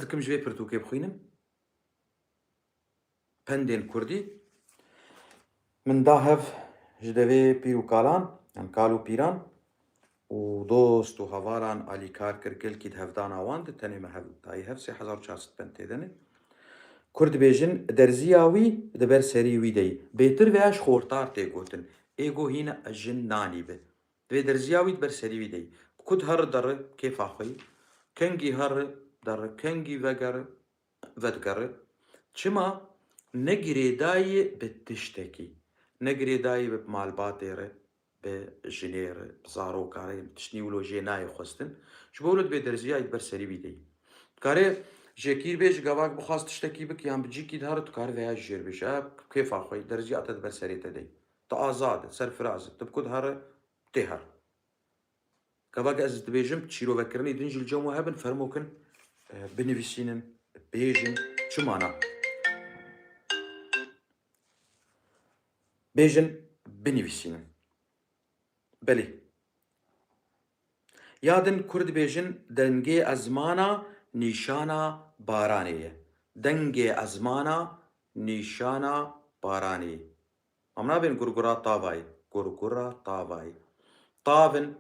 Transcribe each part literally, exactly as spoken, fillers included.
Dikim ji vê pirtûkê bixwînim. Pendên Kurdî. Min da hev ji devê pîr û kalan, yan kal û pîran û dost û hevalan alîkar kir, gelkî di hevdana wan de tenê me hev dayî hev sê hezar û çar sed pend tê de ne. Kurd dibêjin, derziya wî di ber serî wî de yî. Bêtir vêya ji xortar tê gotin. Ê go hîna jin nanî bi. Divê derziya wî di ber serî wî de yî. Bi ku dihere dere kêfa xwe yî. Kengî here dere, kengî vegere, vedigere. Çima? Ne girêdayî bi tiştekî. Ne girêdayî bi malbatê re, bi jinê re, bi zaroka re, bi tiştî wilo jê nayê xwestin. Ji bo wilo divê derziya yî di ber serî wî de yî. Dikare jêkîr bê, ji gavak bixwaz tiştekî bike yan bi cîkî dihere, dikare veya ji jêr bêje. Ev kêfa xwe yî, derziya te di ber serê te de yî. Tu azad î, serfiraz î, tu bi ku dihere, tê her. Gavak ez dibêjim, şîrovekirinê din jî li cem we hebin, fermokin, e, binivîsînin, bêjin, çi mana? Bêjin, binivîsînin. Belê. Ya din Kurd dibêjin, dengê ezmana nîşana baranê ye. Dengê ezmana nîşana baranê ye. Em nabên gurgura tavayê. Gurgura tavayê. Tavin,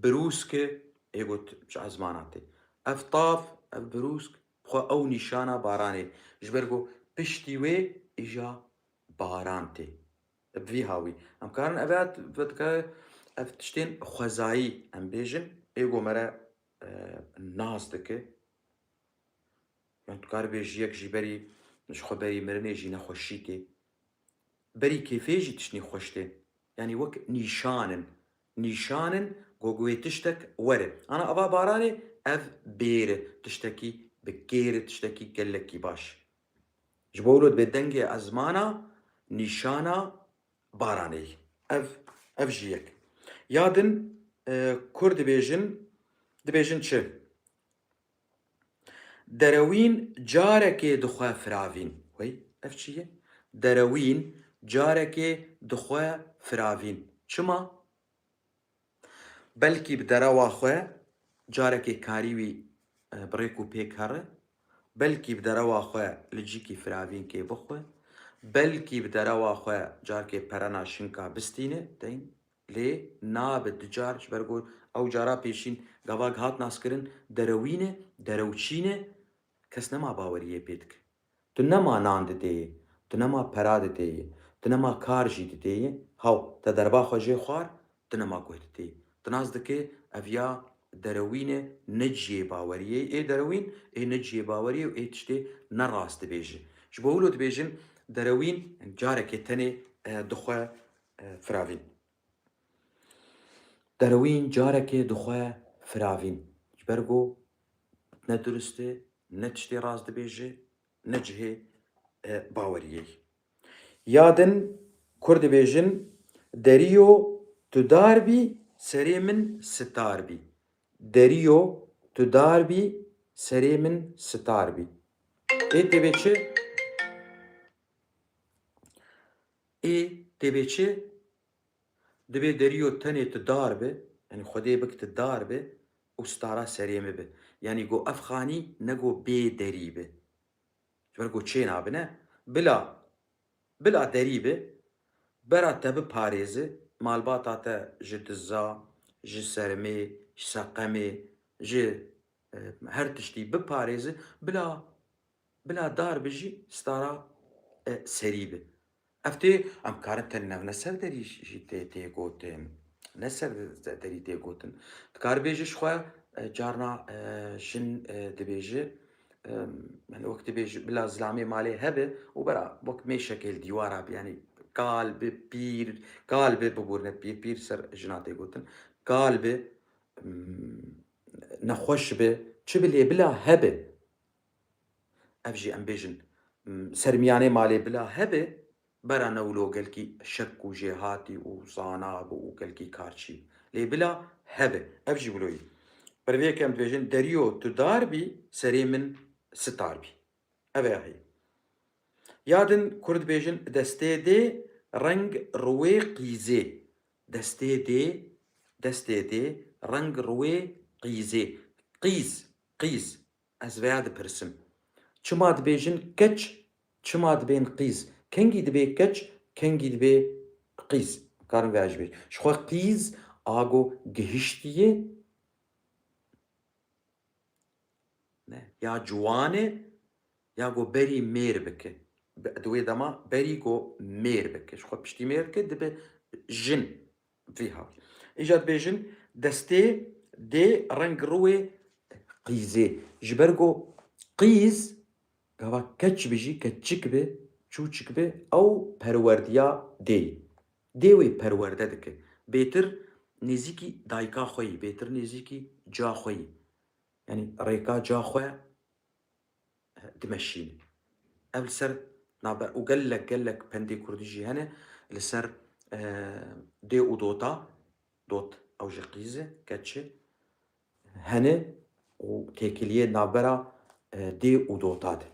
birûsk e, ê got ji ezmana tê. Ev tav, ev birûsk, xwe ew nîşana baranê. Ji ber ku piştî wê îja baran tê. Bi vî hawî. Em karin eve vedike ev tiştên xwezayî em bêjin. Ê go me re, e, nas dike. Yan tu karibê ji yek jî berî, ji xwe berî mirinê jî nexweşî tê. Berî kêfê jî tiştî xweş tê. Yanî wek nîşan in. Nîşan in, go wê tiştek were. Ana ava baranê, ev bêr e. Tiştekî bi kêr e, tiştekî gelekî baş. Ji bo wilo dibê dengê ezmana nîşana baranê. Ev, ev jî yek. Ya din, e, Kurd dibêjin, dibêjin çi? Derewîn carekê dixwe firavîn. Wey, ev çi ye? Derewîn carekê dixwe firavîn. Çima? Belkî bi derewa xwe carekê karî wî, e, bi rêk û pêk here. Belkî bi derewa xwe li cîkî firavînkê bixwe. Belkî bi derewa xwe carekê perena şinka bistîne. Deyn. Lê nabe du car, ji ber ku ew cara pêşîn gavak hat naskirin, derewîn e, derewçîn e, kes nema baweriyê pê dike. Tu nema nan didê yê, tu nema pera didê yê, tu nema kar jî didê yê. Haw, te derba xwe jê xwar, tu nema guh didê yê. Tu nas dike ev ya derewîn e, ne cihê baweriyê yê. Ê derewîn, ê ne cihê baweriyê û ê tiştê ne rast dibêje. Ji bo wilo dibêjin derewîn, carekê tenê, e, dixwe, e, firavîn. Derewîn carekê dixwe firavîn. Ji ber ku ne durist e, ne tiştê rast dibêje, ne cihê, e, baweriyê. Ya din Kurd dibêjin, deriyo tu dar bî, serê min sitar bî. Deriyo tu dar bî, serê min sitar bî. Ê tê bê çi? Ê tê bê çi? Dibê deriyo tenê tu dar bi, yanî Xwedê bik tu dar bi û stara serê min bi. Yanî go ev xanî ne go bê derî bi. Ji ber go çê nabe ne. Bila, bila derî bi, bera te biparêzi, malbata te ji diza, ji sermê, ji seqemê, ji, e, her tiştî biparêzi, bila, bila dar bi jî stara, e, serî bi. Ev tê, em karin tenê ne, ne ser derî jî tê, tê gotin. Ne ser de-, derî tê gotin. Dikaribêje ji xwe, e, carna, e, jin, e, dibêje, e, yanî wek dibêje, bila zilamê malê hebe û bera wek mêşekê li dîwara bi, yanî kal bi, pîr, kal bi, bibûrine pîr, pîr ser jina tê gotin. Kal bi, mm, nexweş bi, çi bi lê bila hebe. Ev jî em bêjin, m, ser miyanê malê bila hebe, bera ne wilo gelkî şek û jêhatî û zana bi û gelkî karçî. Lê bila hebe, ev jî wilo yî. Ber vê yekê em dibêjin, deriyo tu dar bî, serê min sitar bî. Ev e heyî. Ya din Kurd dibêjin, destê dê reng ruwê qîzê. Destê dê, destê dê reng ruwê qîzê. Qîz, qîz. Ez veya dipirsim. Çima dibêjin keç, çima dibên qîz? Kengî dibê keç, kengî dibê qîz? Karin veya jî bêjin. Ji xwe qîz a go gihiştiye, ne, ya ciwan e, ya go berî mêr bike. Be-, di wê dema berî go mêr bike. Ji xwe piştî mêr bike, dibe jin. Vî hawî. Îca dibêjin destê dê reng rûyê qîzê. Ji ber ku qîz gava keç bi jî, keçik bi, çûçik bi, ew perwerdiya dê. Dê wê perwerde dike. Bêtir nêzîkî dayika xwe yî, bêtir nêzîkî ca xwe yî. Yanî rêka ca xwe dimeşîne. Ev li ser navber û gelek gelek pendê kurdî jî hene li ser, e, dê û dota, dot ew jî qîz e, keç e, hene û têkiliyê navbera, e, dê û dota de.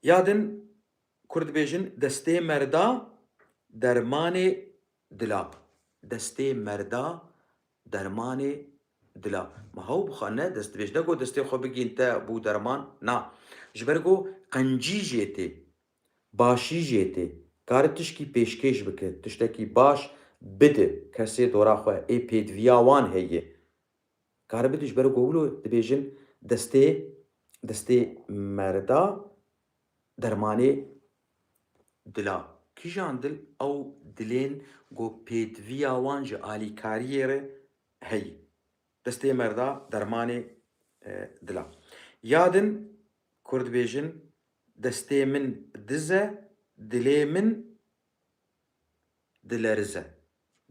Ya din Kurd dibêjin destê merda dermanê dila. Destê merda dermanê dila. Ma hew bixwe ne, dest dibêj ne ku destê xwe bigîn te bû derman. Na. Ji ber ku qencî jê tê, başî jê tê. Kare tişkî pêşkêş bike, tiştekî baş bide kesê dora xwe, ê pêdiviya wan heye. Kare bide ji ber ku wilo dibêjin destê, destê merda dermanê dila. Kîjan dil? Ew dilên ku pêdiviya wan ji alîkariyê re heye. Destê merda dermanê, e, dila. Ya din Kurd dibêjin destê min diz e, dilê min dilerize.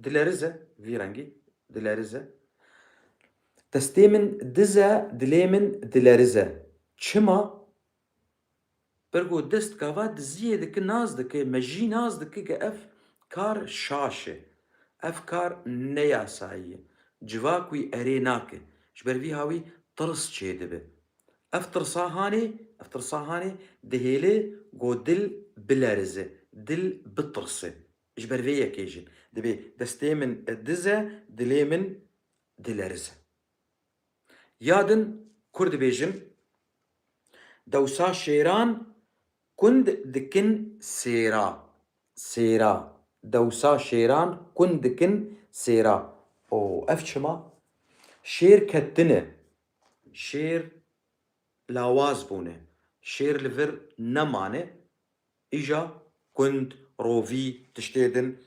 Dilerize, vî rengî, dilerize. Destê min diz e, dilê min dilerize. Çima? Ber ku dest gava diziyê dike, nas dike, mejî nas dike ke ev kar şaş e. Ev kar ne yasayî ye. Civak wî erê nake. Ji ber vî hawî tirs çêdibe. Ev tirsa hanê, ev tirsa hanê dihêle ku dil bilerize, dil bitirse. Ji ber vê yekê jî dibê destê min diz e, dilê min dilerize. Ya din Kurd dibêjin, dewsa şêran kund dikin sêra. Sêra. Dewsa şêran kund dikin sêra. O, ev çima? Şêr ketine. Şêr lawaz bûne. Şêr li vir nemane. Îja kund, rovî, tiştê din,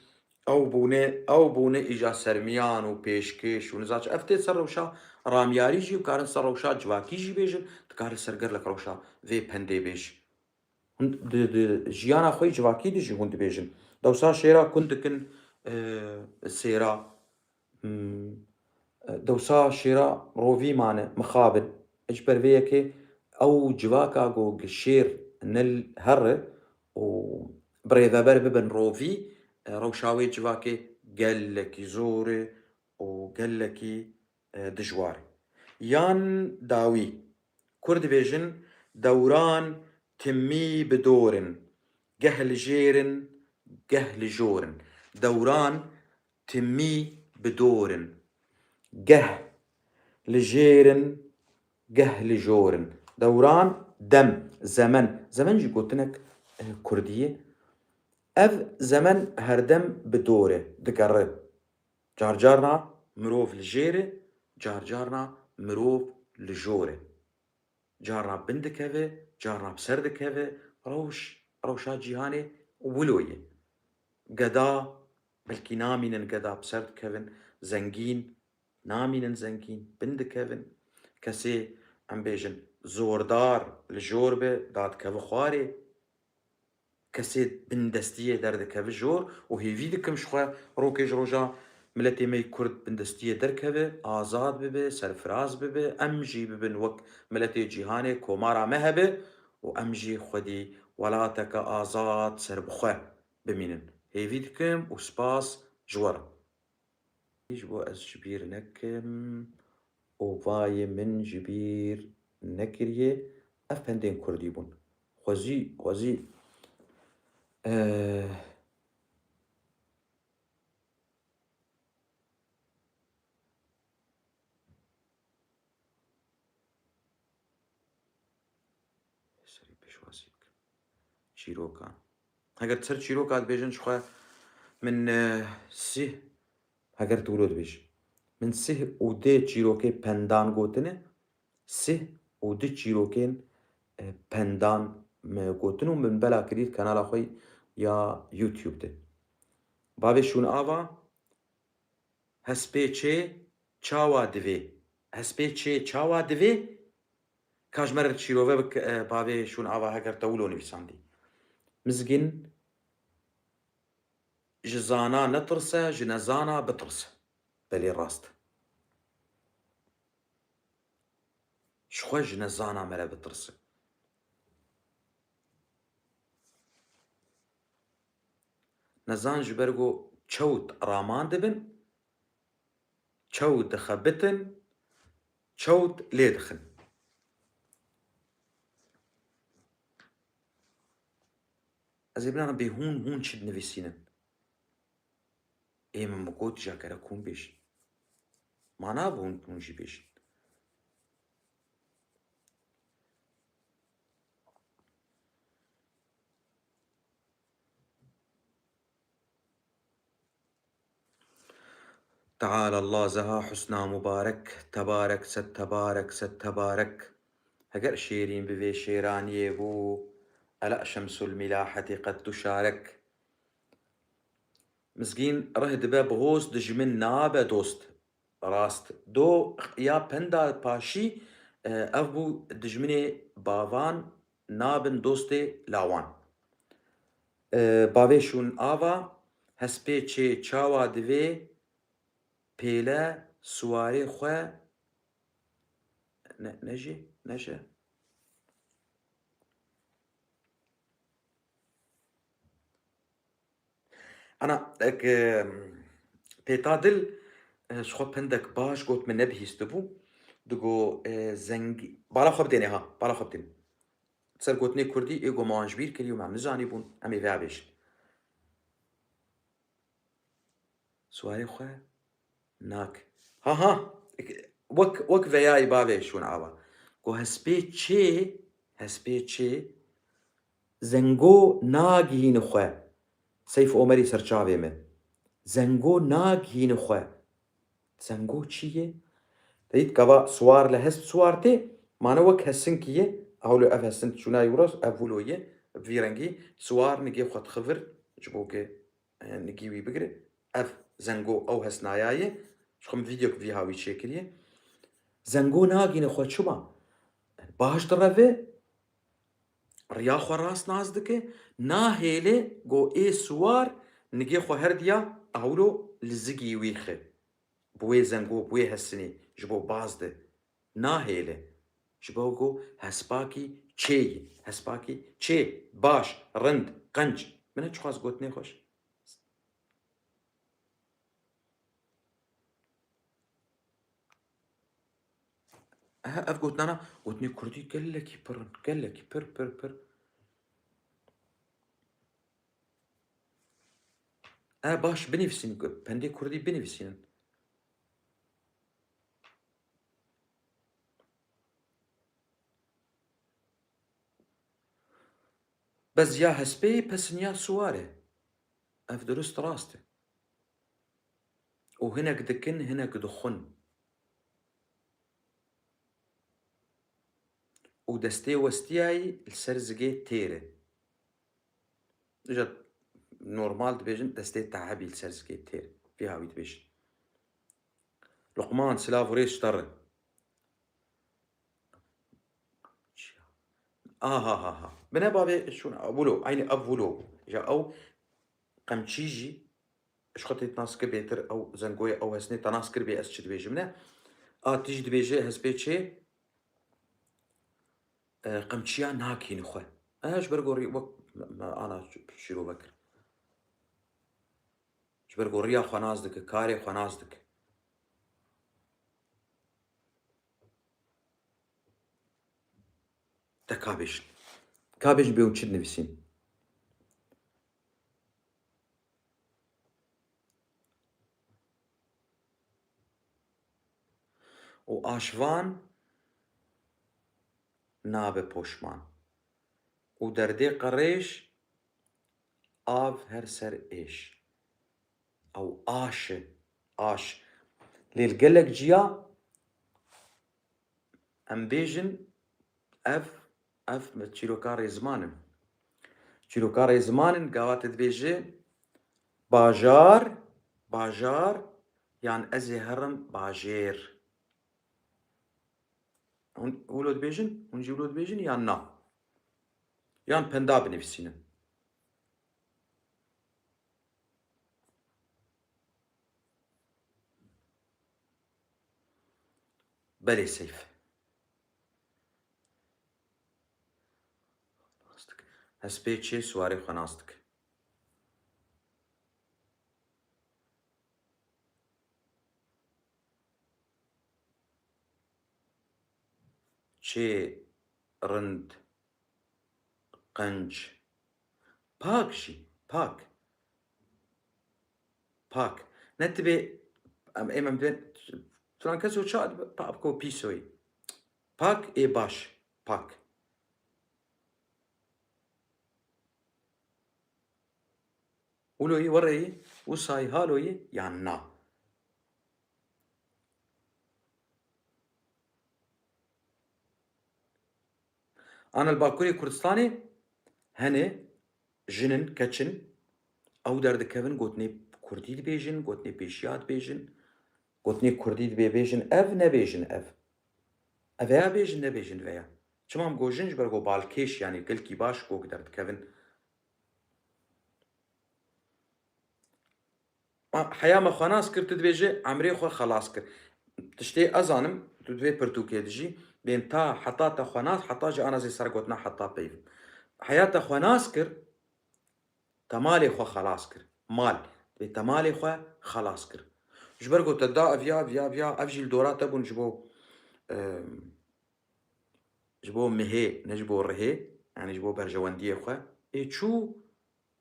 ew bûne, ew bûne îja sermiyan û pêşkêş û nizaç. Ev tê ser rewşa ramyarî jî, dikarin ser rewşa civakî jî bêjin, dikarin ser gelek rewşa vê pendê bêjin. Hûn di, di jiyana xwe yê civakî de jî hûn dibêjin. Dewsa şêra kund dikin, e, sêra. Hmm. Dewsa şêra rovî mane, mixabin. Ji ber vê yekê ew civaka ku gi şêr nil here û birêveber bibin rovî, rewşa wê civakê gelekî zor e û gelekî, e, dijwar e. Yan dawî. Kurd dibêjin, dewran timî bi dor in, geh li jêr in, geh li jor in. Dewran timî bi dor in. Geh li jêr in, geh li jor in. Dewran dem, zemen. Zemen jî gotinek, eh, kurdî ye. Ev zemen herdem bi dor e, digere. Carcarna mirov li jêr e, carcarna mirov li jor e. Carna bin dikeve, carna bi ser dikeve, rewş, rewşa cîhanê wilo ye. Geda, belkî namînin geda bi ser dikevin, zengîn, namînin zengîn, bin dikevin. Kesê, em bêjin, zordar li jor be, dadikeve xwarê. Kesê bindestiyê derdikeve jor û hêvî dikim ji xwe rokê ji roja miletê me yê Kurd bindestiyê derkeve, azad bibe, serfiraz bibe, em jî bibin wek miletê cîhanê, komara me hebe û em jî xwedî welateke azad serbixwe bimînin. Hêvî dikim û spas ji we re. Ji bo ez ji bîr nekim, ovayê min ji bîr nekiriye. Ev pendên kurdî bûn. Xwezî, xwezî, eh, Pêşwazî bikim. Çîrokan. Heger ser çîroka dibêjin, ji xwe min, e, sih, heger tu wilo dibêjî. Min sih û dê çîrokê pendan gotine, sih û di çîrokên, e, pendan me gotin û min bela kirî kanala xwe ya YouTube de. Bavê Şûn Ava, hespê çê çawa divê? Hespê çê çawa divê? Ka ji me re şîrove bik, e, bavê Şûn Ava, heger te wilo nivîsandî. Mizgîn, ji zana netirse, ji nezana bitirse. Belê rast. Ji xwe ji nezana me re bitirse. Nezan ji ber ku çewt raman dibin, çewt dixebitin, çewt lê dixin. Ez ê binêrim bê hûn, hûn çi dinivîsînin. Ê min bi got, ja gerek hûn bêjin. Ma nab hûn, hûn jî bêjin. Teala Allah zeha husna mubarek, tebarek, sed tebarek, sed tebarek. Heger şêrîn bivê şêraniyê bû, ela şemsul milahetî qed duşarek. Mizgîn rih dibe bi hoz, dijmin nabe dost. Rast. Do ya penda paşî, e, ev bû, dijminê bavan nabin dostê lawan. E, bavê Şûn Ava, hespê çê çawa divê pêle siwarê xwe ne, ne jî, ne jî. Ana, ek, e, Pêta Dil, e, ji xwe pindek baş got, min nebihîstibû. Digo, e, zengî-, bala xwe bidêne ha, bala xwe bidêne. Ser gotinê kurdî, ê go me wan ji bîr kirî û me em nizanîbûn, em ê veya bêjin. Siwarê xwe nak. Ha, ha, wek, wek veyayî bavê Şûn Ava. Go hespê çê, hespê çê, zengo nagihîni xwe. Seyf Omerî serçavê min. Zengo nagihîni xwe. Zengo çi ye? Te dît gava siwar li hesp siwar tê, mane wek hesinkî ye. Hewlo ev hesink çûna yû rast, ev wilo ye. Bi vî rengî siwar nigê xwe dixivir, ji bo ke e, nigî wî bigire. Ev zengo ew hesnaya ye. Ji xwe min vîdeok vî hawî çêkiriye. Zengo nagîne xwe çima? Baş direve, riya xwe rast nas dike, nahêle go ê siwar nigê xwe her diya ewro li zigî wî xe. Bi wê zengo, bi wê hesinê ji bo baz de. Nahêle. Ji bo ku hespakî çê ye. Hespakî çê, baş, rind, qenc. Min ne çiqas gotinê xweş. Ehe, ev gotinana, gotinê kurdî gelekî pir in, gelekî pir, pir, pir. E, baş, binivîsîn, pendê kurdî binivîsînin. Beziya hespê, pesiniya siwar e. Ev dirust rast e. Û hinek dikin, hinek dixwin. Û destê westiyayî li ser zigê têr e. Îja normal dibêjin destê te'ebî li ser zikê têr. Vî hawî dibêjin. Luqman, silav û rêz ji te re. Aha, ha, ha. Bine bavê şûn, wilo, eynî ev wilo. Îja ew qemçî jî, ji xwe tê nas kir bêtir, ew zengoyê ew hesnê te nas kir bê ez çi dibêjim ne. A tî jî dibêje hespê çê, e, qemçiya nakîn xwe. E, ji ber gorî wek me, me ana şîrove kir. Ji ber gorîya xwe nas dike, karê xwe nas dike. Te ka bêjin. Ka bêjin bê hûn çi dinivîsîn. Û aşvan nabe poşman. û derdê qerêj, av her ser êş. Ew aş e, aş. Lê li gelek ciya em bêjin ev, ev çîroka rêziman in. Çîroka rêziman in, gava te dibêje bajar, bajar, yan ez ê herim bajêr. Hûn wilo dibêjin? Hûn jî wilo dibêjin yan na? Yan penda binivîsînin. Belê Seyf. Hespê çê siwarê xwe nas dike. Çê rind, qenc. Pak jî, pak. Pak. Ne tibê, em, em, em, filan kes o ça dibe, pa, ko pîsoyî. Pak ê baş, pak. Wilo yî, were yî, wisa yî, halo yî, yan na? Ana li Bakurê Kurdistanê hene jin in, keç in, ew derdikevin, gotinê kurdî dibêjin, gotinê pêşiya dibêjin, gotinê kurdî dibê bêjin ev, nebêjin ev. Ev veya bêjin, nebêjin veya. Çima em got jin? Ji ber ku balkêş, yanî gelkî baş gok derdikevin. Heya me xwe nas kir, tu dibêje emrê xwe xelas kir. Tiştê ez zanim, tu di vê pirtûkê dijî, bên ta heta te xwe nas, heta ji ana zê ser gotina heta peyv. Heya te xwe nas kir, te malê xwe xelas kir. Mal. Dibê te malê xwe xelas kir. Ji ber ku te da ev ya, ev ya, ev ya, ev jî li dora te bûn ji bo, em, ji bo mihê, ne ji bo rihê, yanî ji bo berjewendiyê xwe. Ê çû,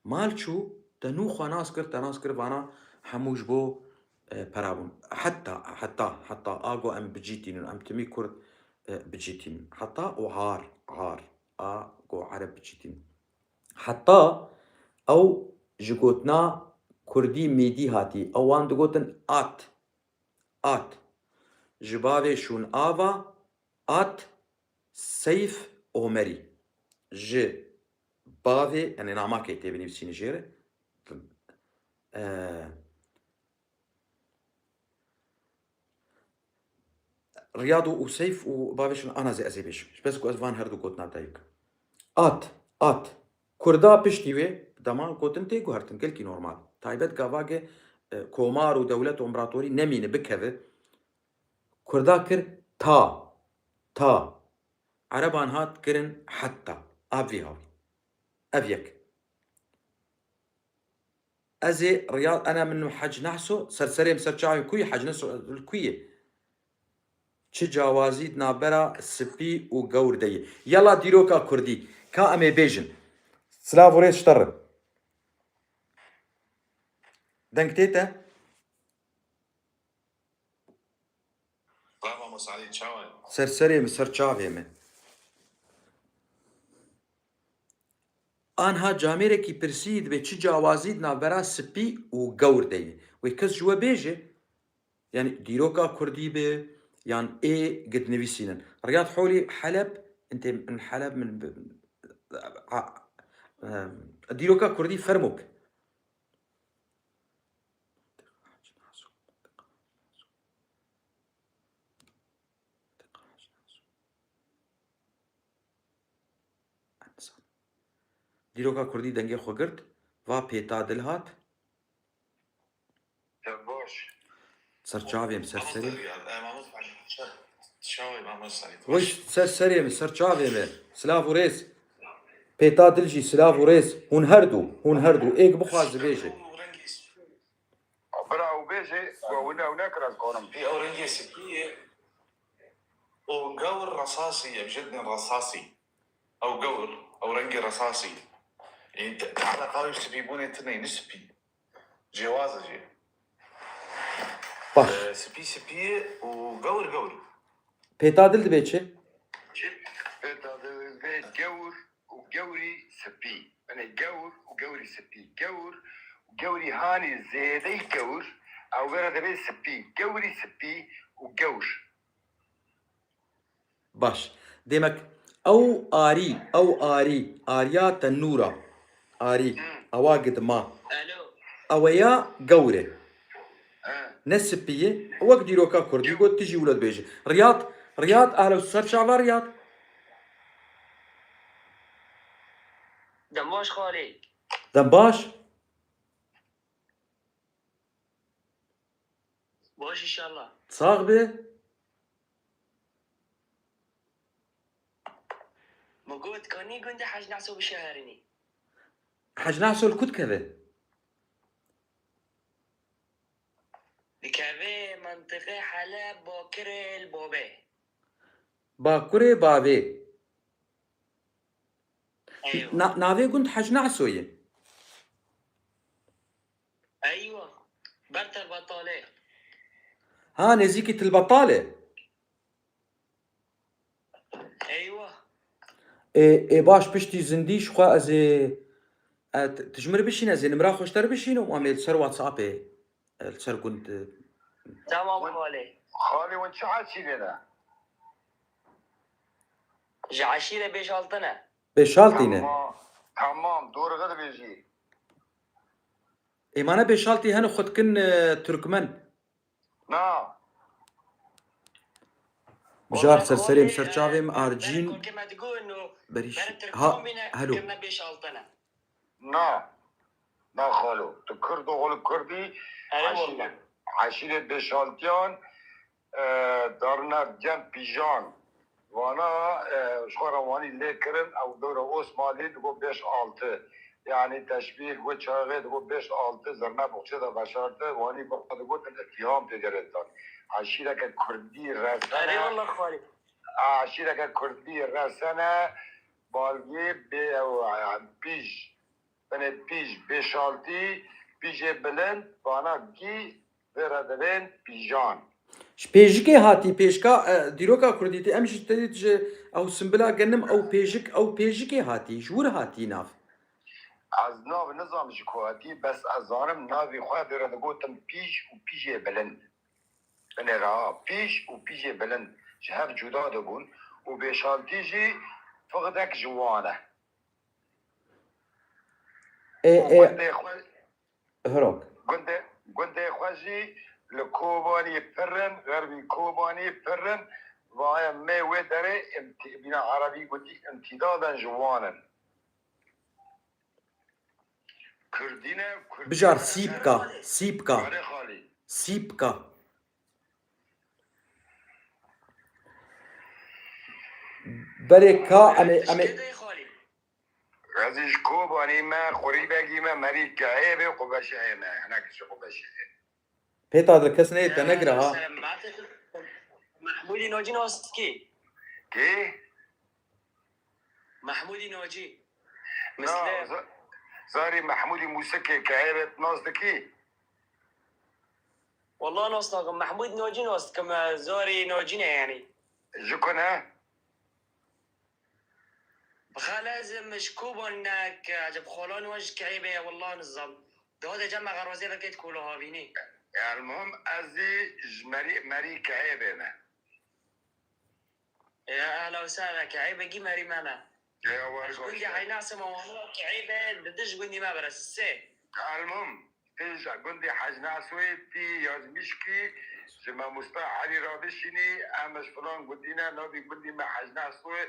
mal çû, te nû xwe nas kir, te nas kir, vana hemû ji bo, e, pera bûn. Heta, heta, heta, a go em bicîtînin, em timî kurd, e, bicîtînin. Heta û har, har, a go ereb bicîtînin. Heta ew ji gotina kurdî mêdî hatî. Ew wan digotin at, at. Ji bavê şûn ava, at Seyf Omerî. Ji bavê, yanî namakê tê binivîsîne jê re. Eee, Riyad û, û Seyf û bavê şûn ana zê ez ê bêjim. Ji bes ku ez van her du gotina dayik. At, at. Kurda piştî wê dema gotin tê guhertin, gelkî normal. Taybet gavagê, e, komar û dewlet û împaratorî nemîne bikeve. Kurda kir ta, ta. Ereban hat kirin hetta. A bi vî hawî. Ev yek. Ez ê riya, ene min hec nehso, ser serê min ser çavê kuyê hec nehso, li kuyê. Çi cawazî di navbera spî û gewr de ye? Yela dîroka kurdî. Ka em ê bêjin. Silav û rêz ji te re. Deng tê te? Bravo, Mamosta Elî, çawa ye? Ser serê min, ser çavê min. Anha camêrekî pirsî dibe çi cawazî di navbera spî û gewr de ye. Wê kes ji we bêje, yanî dîroka kurdî be, yan ê gidnivîsînin. Riyad Holî Heleb, intê min Heleb min bi, a, em, dîroka kurdî fermok. Dîroka kurdî dengê xwe girt, va pêta dil hat. Ya baş. Ser çavê min, ser serê. Mamosta Riyad, e, Mamosta Riyad, çawa ye, Mamosta Riyad? Weş, ser serê min, ser çavê min. Silav û rêz. Pêta dil jî silav û rêz. Hûn her du, hûn her du. Êk bixwaze bêje. Bira, ew bêje, we wina ew nekir ez konim. Pê ew rengê spî ye. O gewr resasî ye, bi jê dibên resasî. Ew gewr, ew rengê resasî. Ê, te, te eleqa wê spîbûnê tune ye, ne spî. Cêwaz e jê. Baş. Ee, spî spî ye û gewr gewr. Pêta dil dibe çi? Pêta dil dibe gewr û gewrî spî. Binê gewr û gewrî spî. Gewr û gewrî hanê zêdeyî gewr, ew vera dibê spî. Gewrî spî û gewr. Baş. Demek ew arî, ew arî, ariya tenûra. Arî, ewa gidma. Alo. Eweya gewr e. He. Ne spî ye. Wek dîroka kurdî got, tu jî wilo dibêjî. Riyad, Riyad, ehlo ser çava Riyad. Dem baş xalê. Dem baş. Baş inşallah. Sax be. Ma got, kanî gundê Hec Neso bişeherînî? Hec Neso li ku dikeve? Dikeve mentiqê Heleb, Bakirê li Bavê. Bakurê Bavê. Eywa. Na-, navê gund Hec Neso ye. Eywa. Ber Telbetalê. Ha, nêzîkî Tilbetalê. Eywa. Ê, ê baş, piştî zindî ji xwe ez ê, e, t-, tu ji min re bişîne, ez ê nimra xwe ji te re bişînim, em ê li ser WhatsAppê, e, li ser gund, e. Tamam xalê. Xalê, hûn çi eşîrê ne? Ji eşîrê Bêşaltine. Bêşaltî ne? Tamam, tamam, doğru dibêjî. Ê, ma ne Bêşaltî hene xwe dikin, e, Türkmen. Na. Bijar ser serê min, ser çavê min, Arcîn. Berîş. Ha, helo. Na. Na xalo. Tu Kurd û xalo Kurdî. Erê eşîrê, walla. Eşîrê Bêşaltiyan, e, darine gem pîjan. Vana, e, ji xwe re wanî lê kirin, ew dewra Osmanlî digot beş altı. Yani teşbîh wê çaxê digot beş altı zirna boxçe de veşarte, wanî vana digotin îttiham tê gerê dan. Eşîreke Kurdî resene. Erê walla xalî. Eşîreke Kurdî resene, balgê bê ew, yani pîj. Binê pîj, Bêşaltî, pîjê bilind, vana gî, vê re dibên pîjan. Ji pêjikê hatî, pêşka, e, dîroka kurdîtî, em ji te ji ew simbila genim, ew pêjik, ew pêjikê hatî, ji wir hatî nav. Ez nav nizam ji ku hatî, bes ez zanim navê xwe vê re digotin pîj û pîjê bilind. Binê re ha, pîj û pîjê bilind ji hev cuda dibûn û Bêşaltî jî fixdek ji wan e. Ê, û ê, gundê xwe, Hirok. Gundê, gundê xwe jî li Kobanî pir in, xerbî Kobanî pir in, vaye me wê derê imtî-, bîna erebî gotî imtîdaden ji wan in. Kurdî ne, Kurdî Bijar ne, sîpka, sîpka. Kare xalî. Sîpka. Berê ka em ê, em ê. Ez ji Kobanî me, Qurîbegî me, merî Keêbê Qubeşehê me. Hinek ji Qubeşehê. Pêta dir kes neyê te negire ha. Mehmûdî Nacî nas dikî? Kê? Mehmûdî Nacî. Na, Misle. Za-, zarî Mehmûdî Mûsikê Keêbê nas dikî? Wallah nas nakim. Mehmûd Nacî nas dikim. Zarî Nacî ne yani. Ji ku ne? Xalê ez ji Kobanî ne, ke eceb xalan wan ji Keêbê ye, wallah nizam. Daha de cem me xerazê vekê di kola havînî. Elmuhim ez jî ji merî, merî Keêbê me. Ya ehla we sehla, Keêbê gî merî me ne. Ya, ez gundî Heynasê me, wallah Keêbê di dij gundî me bire sê. Elmuhim. Tê ji gundê Hec Nesoyê tî ya ji Mişkî, ji mamosta Elî re bişînî, em ji filan gundî ne, navê gundî me Hec Nesoyê,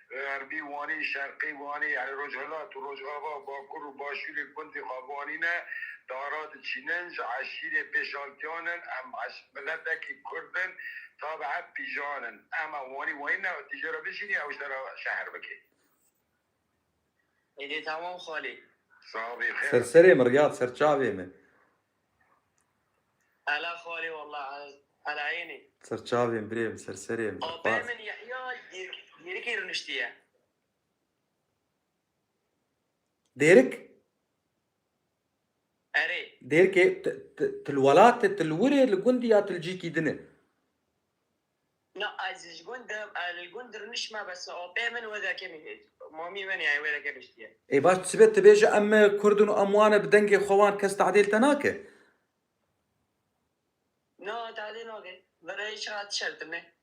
xerbî Wanî, şerqî Wanî, yani Rojhilat û Rojava, Bakur û Başûrê gundê xwe Wanî ne, dara diçînin, ji eşîrê Pêşaltiyan in, em eş-, miletekî Kurd in, tabiet pîjan in. Em a Wanî, Wanî ne, tî jê re bişînî, ew ji te re şehr bike. Êdî tamam xalî. Sax bî, xêr. Ser serê min Riyad, ser çavê min. Ela xalî, wallah, ela ênî. Ser çavê min birê min, ser serê min. Apê min Yehya dêrik-, dêrikê rûniştiye. Dêrik? Erê. Dêrikê, t-, t-, til welatê, til wirê, li gundî ya til cîkî din e? Na, ez ji gund, ez li gund rûnişme, bes apê min wê derkevî. Mamî min ya wê reke biştiye. Ê baş, sibe tu bêje em, e, Kurd in û em wan e, bi dengê xwe wan kes tehdê li te nake? Na, tehdê nake. Vere hiç hat şertine.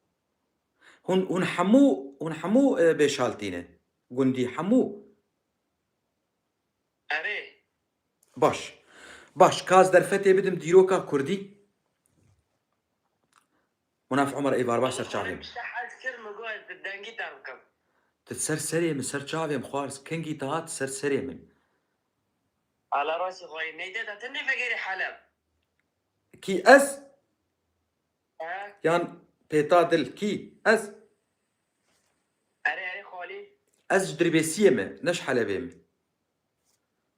Hûn, hûn hemû, hûn hemû, e, bêşaltî ne? Gundî hemû? Erê. Baş. Baş, ka ez derfetê bidim dîroka kurdî. Munaf Omer, êvar baş ser çavê min. Pişta hez kir, min got ez bi dengî te bikim. Tu ser serê min, ser çavê min xwar, kengî te hat ser serê min. Ala rasî xwayî, neyde de tu nêvegerî Heleb. Kî ez? He? Yan pêta dil kî? Ez? Erê, erê, xalî. Ez ji Dirbêsiyê me, ne ji Helebê me.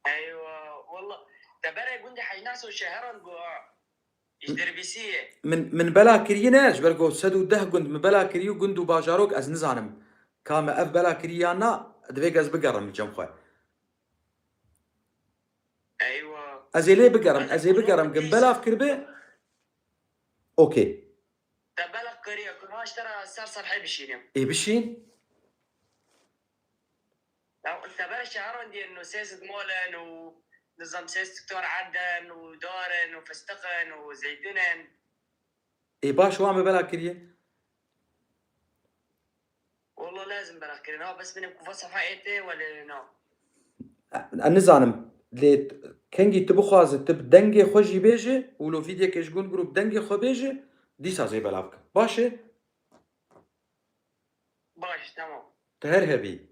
Eywa, wallah. Te berê gundê Hecnas û Şeheran bû, ha. Ji Dirbêsiyê. Min, min bela kiriye ne, ji ber ku sed û deh gund min bela kiriye û gund û bajarok ez nizanim. Ka me ev bela kiriye yan na, divê ez bigerim li cem xwe. Eywa. Ez ê lê bigerim, ez ê bigerim, gin belav kiribe. Okey. Te belav kiriye, ku haş te ra ser serhê bişînim. Ê bişîn. Ya, te ber şeheran diye no ses molen û nizam ses doktor eden û daren û fistiqen û zeytinen. Ê baş, wan me bela kiriye. Wallah lazim bela kirin. Ha, bes benim kufa sefa ete wele na. Ez nizanim. Lê kengî tu bixwaze, tu bi dengê xwe jî bêje û lo vîdyekê ji gund grûp dengê xwe bêje, dîsa jê belav bike. Baş e? Baş, tamam. Tu her hebî.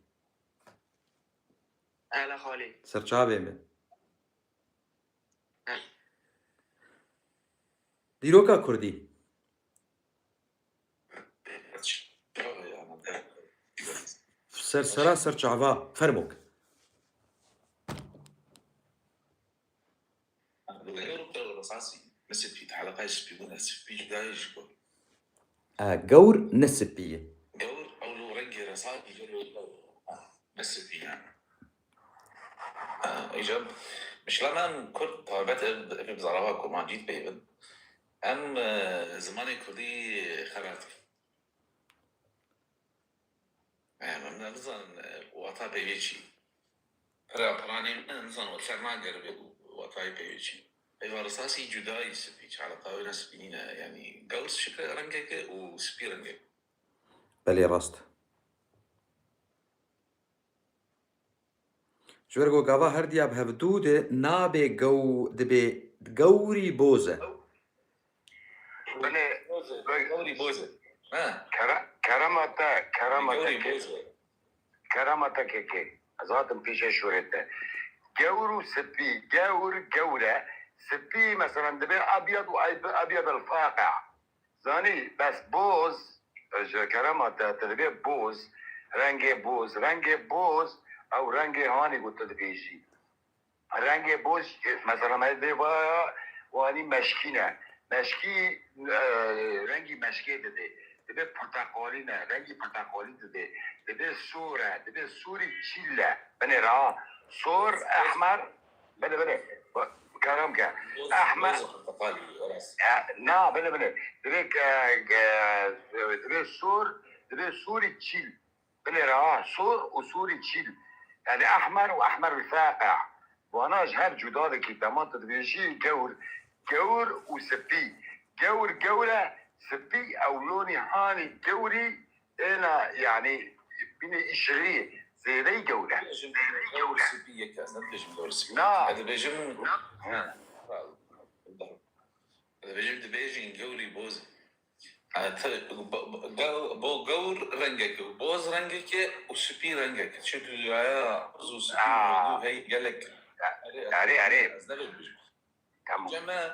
Hele xalî. Ser çavê min. Dîroka Kurdî. Ser sera ser çava. Fermok. Bi gewr û bi resasî, misipî, heleqayê spî bûne, spî cudayî ji ku. E, gewr ne spî ye. Gewr, ew li rengê resasî, ne spî yani. E, îca, mişla me em Kurd, taybet ev, ev bi zarava Kurmancî dibêvin. Em, e, zimanê Kurdî xeber dikin. Em, em nizanin, e, wata peyvê çi. Pira, piranê min nizanin, we ser nageribe û watayê peyvê çi. Peyva risasî cudayî spî, çalaqa wê ne spî nîne, yanî gewr şikil rengeke û spî rengeke. Belê, rast. Ji ber ku gava her diya bi hevdû de nabê gew-, dibê gewrî boz e. Binê, Boz e, gewrî boz e. Ha. Kere-, kerema te, kerema te Gewrî ke-, boz e. Kerema te kekê. Ez hatim pêşe şûrê te. Gewr û spî, gewr, gewr e. Spî, meselen, dibê abyad û ayb-, abyad el-faqia. Zanî, bes boz, ji kerema te, te dibê boz, rengê boz, rengê boz, ew rengê hanî ku tu dibêjî. Rengê boz, mesela, me dê vaya wanî meşkî ne. Meşkî, e, rengî meşkê didê. Dibê porteqalî ne, rengî porteqalî didê. Dibê sor e, dibê sorî çîl e. Binê re ha. Sor, ehmer, Belê, belê. Kerem ke. Boz, Ehmed. Boz porteqalî, rast. E, na, belê, belê. Dibê ke, ke, dibê sor, dibê sorî çîl. Binê re ha, sor û sorî çîl. Yani ehmer û ehmer el-faqia. Wana ji hev cuda dikî, dema tu dibêjî gewr. Gewr û spî. Gewr, gewr e, spî ew lonî hanî gewrî, Êna, yanî, bînê îşirî, zêdeyî gewr e. Dibêjin gewr spî yek e, ez ne dibêjim gewr spî. Na. Ez dibêjim, ha. Ez dibêjim dibêjin gewrî boz. Ha, te, bo, bo, gew-, bo gewr rengeke, boz rengeke û spî rengeke. Çi duyaya boz û spî û hey gelek. Erê, erê. Ez ne dibêjim. Tamam. Cem e,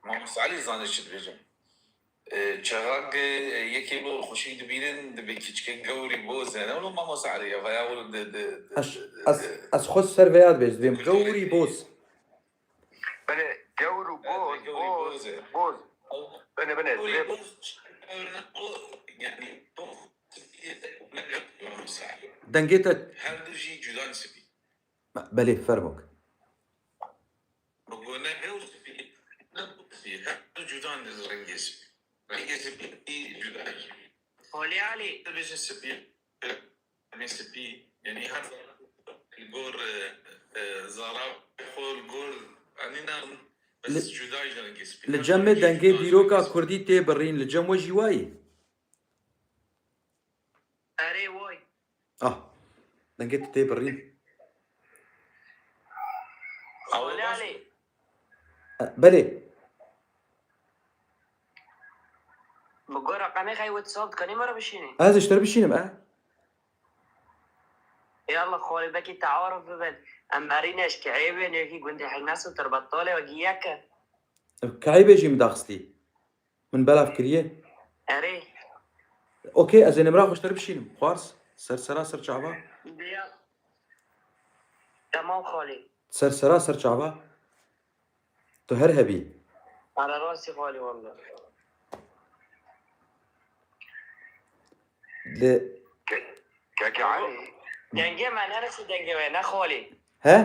Mamoste Elî zane çi dibêjim. E, çaxak, e, yekê bi xweşik dibînin, dibê kiçikên gewrî boz e. Ne wilo Mamoste Elî ya, veya wilo de, de, de, Ez, de, ez, de, ez xwe ser veya dibêjim, dibêm gewrî boz. Belê, gewr û boz, gewrî boz, boz e. Boz. Belê, belê, gewrî boz, yani, boz, Dengê te. Her du jî cuda spî. Belê, fermok. Bi gune ew spî, ne spî, her du cuda ne rengê spî. Rengê spî cuda ye. Holî Elî. Dibêjin spî. Dengê spî, yanî her li gor, e, e, zara xwe li gor, yanî ne, bes Li, cuda ji dengê spî. Li cem me dengê dîroka kurdî tê birîn, li cem we jî wayî? Erê, way. Ah, dengê tu tê birîn. Xalê Elî. E, belê. Bi gora qemê xey WhatsApp dikanî me re bişînî? Ez ji te re bişînim, e? Yallah, xalê, belkî tearuf bibin. Em erî neşkehê wê nêkî gundê Hikmes û Tirbetalê wekî yek e. Kehê bêjî min daxistî. Min belav kiriye. Erê. Okey, ez ê nimra xwe ji te re bişînim. Xwars, ser sera ser çava. Diya. Tamam xalê. Ser sera ser çava. Tu her hebî. Ara rastî xalî walla. Li Ke-, keke Elî. Dengê me neresi dengê we, ne xalî. He?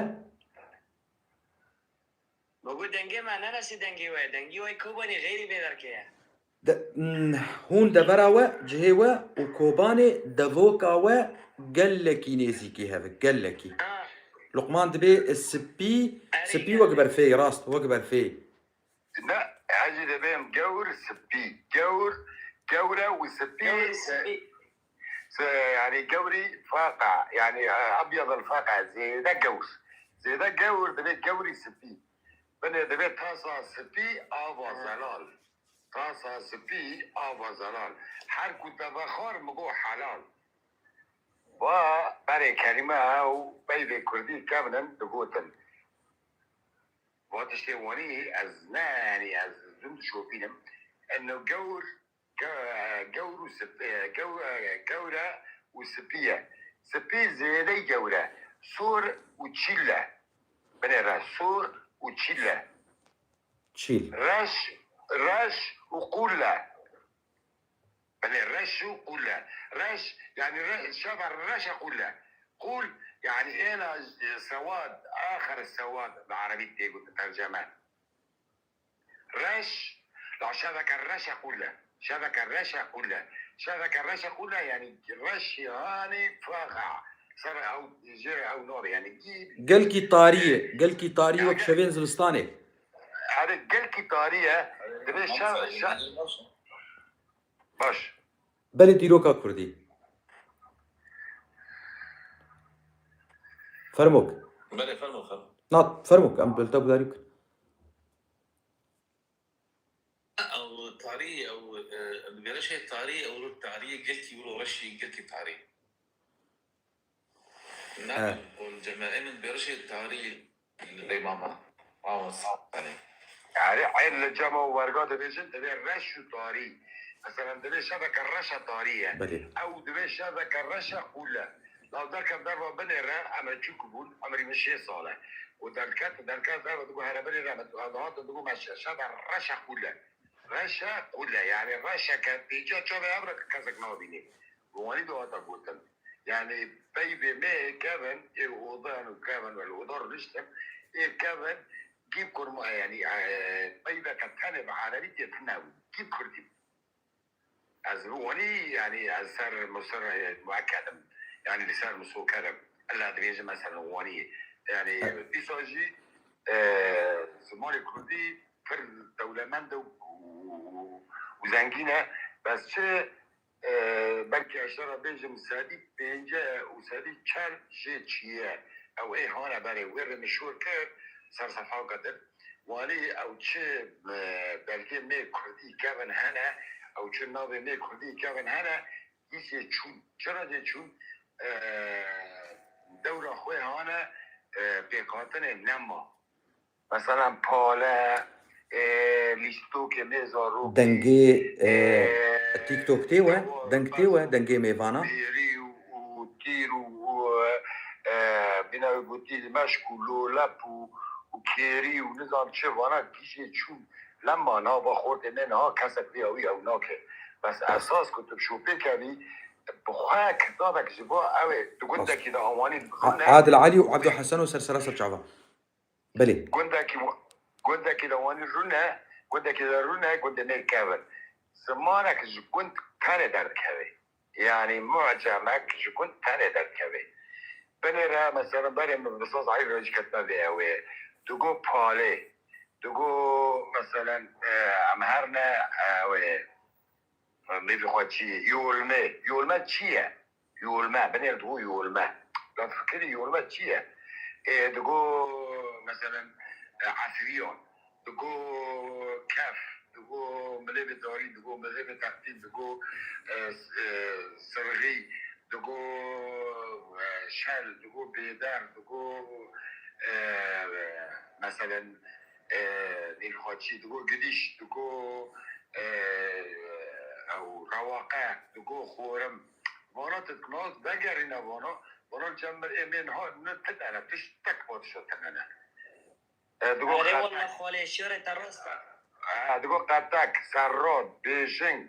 Gogo dengê me neresi dengê we. Dengê we Kobanê xeyrî bê derkeye. De, mm, hûn devera we, cihê we û Kobanê devoka we gelekî nêzîkî hev e, gelekî. Ha. Luqman dibê spî, Erê, spî gelek. Wek berfê, rast, wek berfê. Ne, ez jî dibêm gewr spî. Gewr, gewre û spî, Gewr spî. Se-, yani gewrî faqa, yani, e, ebyad el faqa, zêde gewr. Zêde gewr dibê gewrî spî. Binê dibê tasa spî, ava Hı. zelal. Tasa spî, ava zelal. Her ku te vexwar, mi got helal. Va berê kelîme ew peyvê kurdî kevin in digotin. Va tiştê wanî ez ne, yanî ez zû dişopînim. Eno gewr, ge-, gewr û sip-, e, gew-, e, gewr e û spî ye. Spî zêdey gewr e. Sor û çîl e. Binêre sor û çîl e. Çîl. Reş, reş û qûl e. Belê, reş û qûl e. Reş, yani re-, şeva reş e qûl e. Qûl, yani êna, e, sewad, axir sewad bi erebî tê gotin terceme. Reş, la şeveke reş e qûl e. Şeveke reş e qûl e. Şeveke reş e qûl e, yani reşî hanî faxa. Ser ew, jê ew nabê, yani gî- Gelkî tarî ye, gelkî tarî Ya wek gel- şevên zivistanê. Erê, gelkî tarî ye. Divê şev, şev, Baş. Belê dîroka kurdî. Fermok. Belê, fermo, fermo. Na, fermok, em bi te gudarî bikin. Ew tarî, ew, e, bi gerek tarî, ew tarî gelkî wilo reşî, gelkî tarî. He. Nakim û cemaê min berişê tarî li rê mama. Mama sane. Yani, eyn li cema û werga dibêjin, divê reş û tarî. Mesela, divê şeveke reş e tarî ye. Belê. Ew divê şeveke reş e qûl e. Law derkev derva binê re, emre çûk bûn, emrî min şêst sal e. Û derket, derket derva digo here binê re, min dihat digo me şe-, şeve reş e qûl e. Reş e qûl e, yani reşeke pêça çavê ev re kesek nabînî. Bi wanî de hate gotin. Yani peyvê me kevin, ê odan û kevin, wele oda rûniştin, ê kevin, gî kurma, yani, e, peyveke tenê bi erebî tê tune bû, gî kurdî bû. Ez bi wanî, yani, ez ser musir, e, muekkedim. Yani, li ser misokerim. Illa dibêjim, mesela, wanî. Yani, Evet. dîsa jî, e, zimanê kurdî pir dewlemend e û, û, û zengîn e. Bes çi, e, belkî ez te re bêjim, sedî pêncî û sedî çar jê çiye. Ew ê hane berê wê re mişor kir, ser sefhaka din. Wanî ew çi, e, belgê mê kurdî kevin hene, ew çi navê mê kurdî kevin hene, dîsê çûn. Çira dê çûn? E, dewra xwe hane, e, pêkhatinê nema. Mesela pale, e, lîstokê mê zarokê, Dengê, e, e, TikTok tê we? Deng tê we? Dengê mêvana? Bêrî û, û tîr û, û, e, bîna wê gotî meşk û lolep û, û kêrî û nizam çi vana gîşê çûn. Lema nava xortê me niha kesek vê awî ew nake. Bes esas ku tu bi şopê kevî, bi xwe kitabek ji bo ew ê di gundekî de awanî A-, rûne. Adil Elî û Ebdo Hesen û ser sera ser çava. Belê. Gundekî wa-, gundekî de wanî rûne, gundekî de rûne, gundê me kevin. Zimanek ji gund tenê derdikeve. Yanî mu'cemek ji gund tenê derdikeve. Binêre, mesela, berê min bi saz Elî Rojî ketime vê ewê. Digo palê. Digo, mesela, e, em herne, e, wê, mêvî xwe çi ye? Yolme. Yolme çi ye? Yolme. Binêr digo yolme. Lan fikirî yolme çi ye? Ê, digo, mesela, e, efriyon. Digo kef. Digo milêvê darî. Digo milêvê textîn. Digo, e, s-, e, sirxî. Digo, e, şel. Digo bêder. Digo, e, mesela, e, nîlxaçî. Digo gidîş. Digo, e, ew rewaqe. Digo xorim. Vana tu nas vegerîne vana. Vana li cem min ê mêr niha ne ti tene, tiştek padişa tine ne. E, digo Erê xetek. Walla xalê şêrê te rast e. E, digo xetek, serrod, bêjing.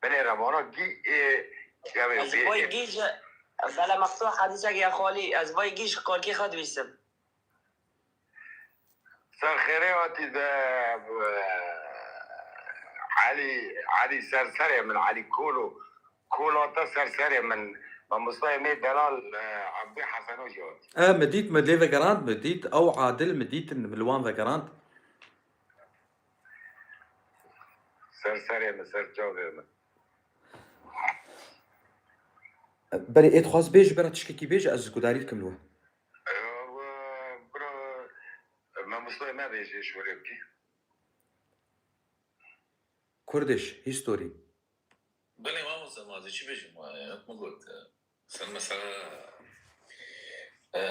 Binêre vana gî ê, ya wê Ez vê vay ê. Gî ji, bela mextû hedîsek ya xalî, ez vay gî ji kalkî xwe dibîsim. Ser xêrê hatî de, Elî, Elî ser serê min, Elî Kolo, Kolo te ser serê min, mamostayê me delal, e, Abdî Heseno jî hatî. E, min dît, min lê vegerand, min dît, ew adil, min dîtin, min li wan vegerand. Ser serê min, ser çavê min. Berê ê dixwaz bêj, bera tiştekî bêj, ez gudarî dikim li we. Ew, e, bira, e, mamostayê me bêjê şorê bikî. Kurdish history. Belê, mamoste, ma ez ê çi bêjim, ma, wek min got, e, ser mesela, e,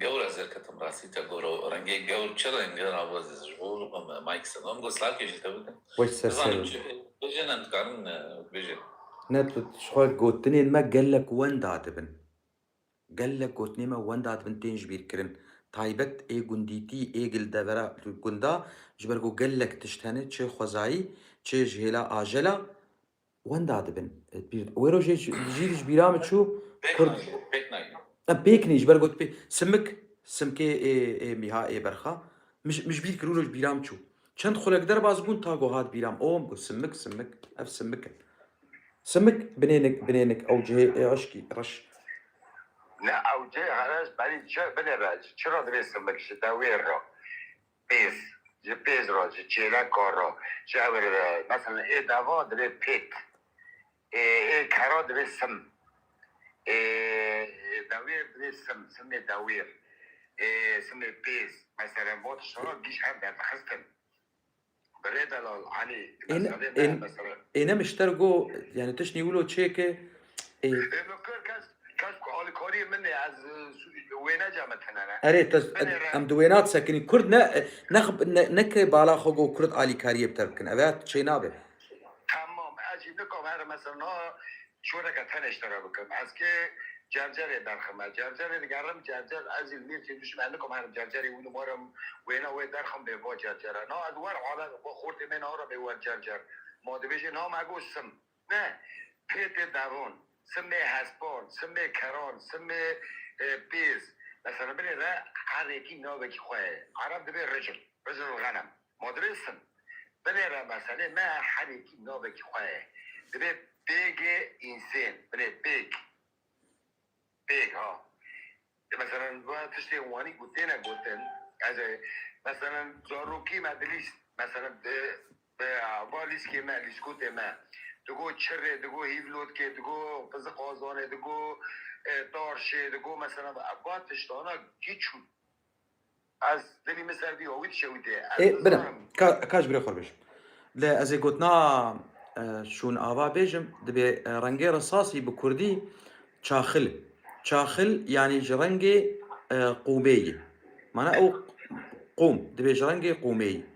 gewr ez derketim rastî te goro, rengê gewr çi reng e, navaz ji bo, em, Mike Sedon got, slavkê ji te bikin. Weş ser Nizanim ser. Çi bêjin, em dikarin, e, bêjin. Ne, tu ji xwe gotinên me gelek wenda dibin. Gelek gotinê me wenda dibin tên ji bîr kirin. Taybet ê gundîtî, ê gil devera gunda, ji ber ku gelek tişt hene, çi xwezayî, çi ji hêla ajela, wenda dibin. Bîr, wê rojê ji, jî ji bîra min çû, Pêk Kurd nayî, pêk nayî. Em pêk nî, ji ber got pê, simik, simkê ê, ê mîha ê berxa. Min ji, min ji bîr kir, wilo ji bîra min çû. Çend xulek derbas bûn, ta ku hat bîra min. O, min got, simik, simik, ev simik in. Simik, binênik, binênik, ew cihê ê eşkî, reş. Ne, ew cihê reş, berî çi, binêre, ji çi re divê simik, ji dewêr re. Pêz, ji pêz re, ji çêleka re, ji ew re, mesela ê deva divê pêt, ê, ê kera divê sim, ê, ê dewêr divê sim, simê dewêr, ê, simê pêz, mesela, bo tiştana gîş hev derdixistin. Birê delal, Elî, Ên-, mesela, ên-, mesela. Êne mişter go, yani tişt nî wilo çêke, ê, Ê, min kir kes, kes ku alîkariyê min ê, ez, e, su-, wêne cem tine ne. Erê, te, Binê re. Em di wêna disekinî. Kurd ne, ne, ne, ne ke bala xwe go Kurd alîkariyê bi te bikin. Eve çê nabe. Tamam, ez jî nikom her mesela na Şoreke tenê ji te re bikim. Ez kê cercerê derxime. Cercerê digerim, cercer, ez jî li mêr çê duşim, ez nikom herim cercerê wî numarim, wêne wê derxim bê va cercere. Na ez wer ala, va xortê me nara bê wer cercer. Ma dibêjê na me got sim. Ne. Pêtê devon, simê hespan, simê keran, simê, e, pêz. Mesela binê re her yekî navekî xwe ye. Ereb dibê ricil. Ricil xenem. Ma dibê sim. Binê re meselê me her yekî navekî xwe ye. Dibê pêgê însên. Binê pêg. Pêg ha. Mesela, va tiştê wanî ku têne gotin, ez ê, mesela, zarokî me dilîst. Mesela, di, di, va lîskê me, lîskotê me. Digo çirê, digo hîvlotkê, digo qiziqazanê, digo, e, tarşê, digo, mesela, va tiştana giç û Ez dilî min ser vî awî dişewitê. Ez Ê, bine. Nizanim. Ka, ka ji birê xwe bêjim. Lê ez ê gotina, e, şûn ava bêjim, dibê, e, rengê risasî bi kurdî çaxil. Çaxil, yanî ji rengê, e, qûmê yî. Mane ew qûm, dibê ji rengê qûmê yî.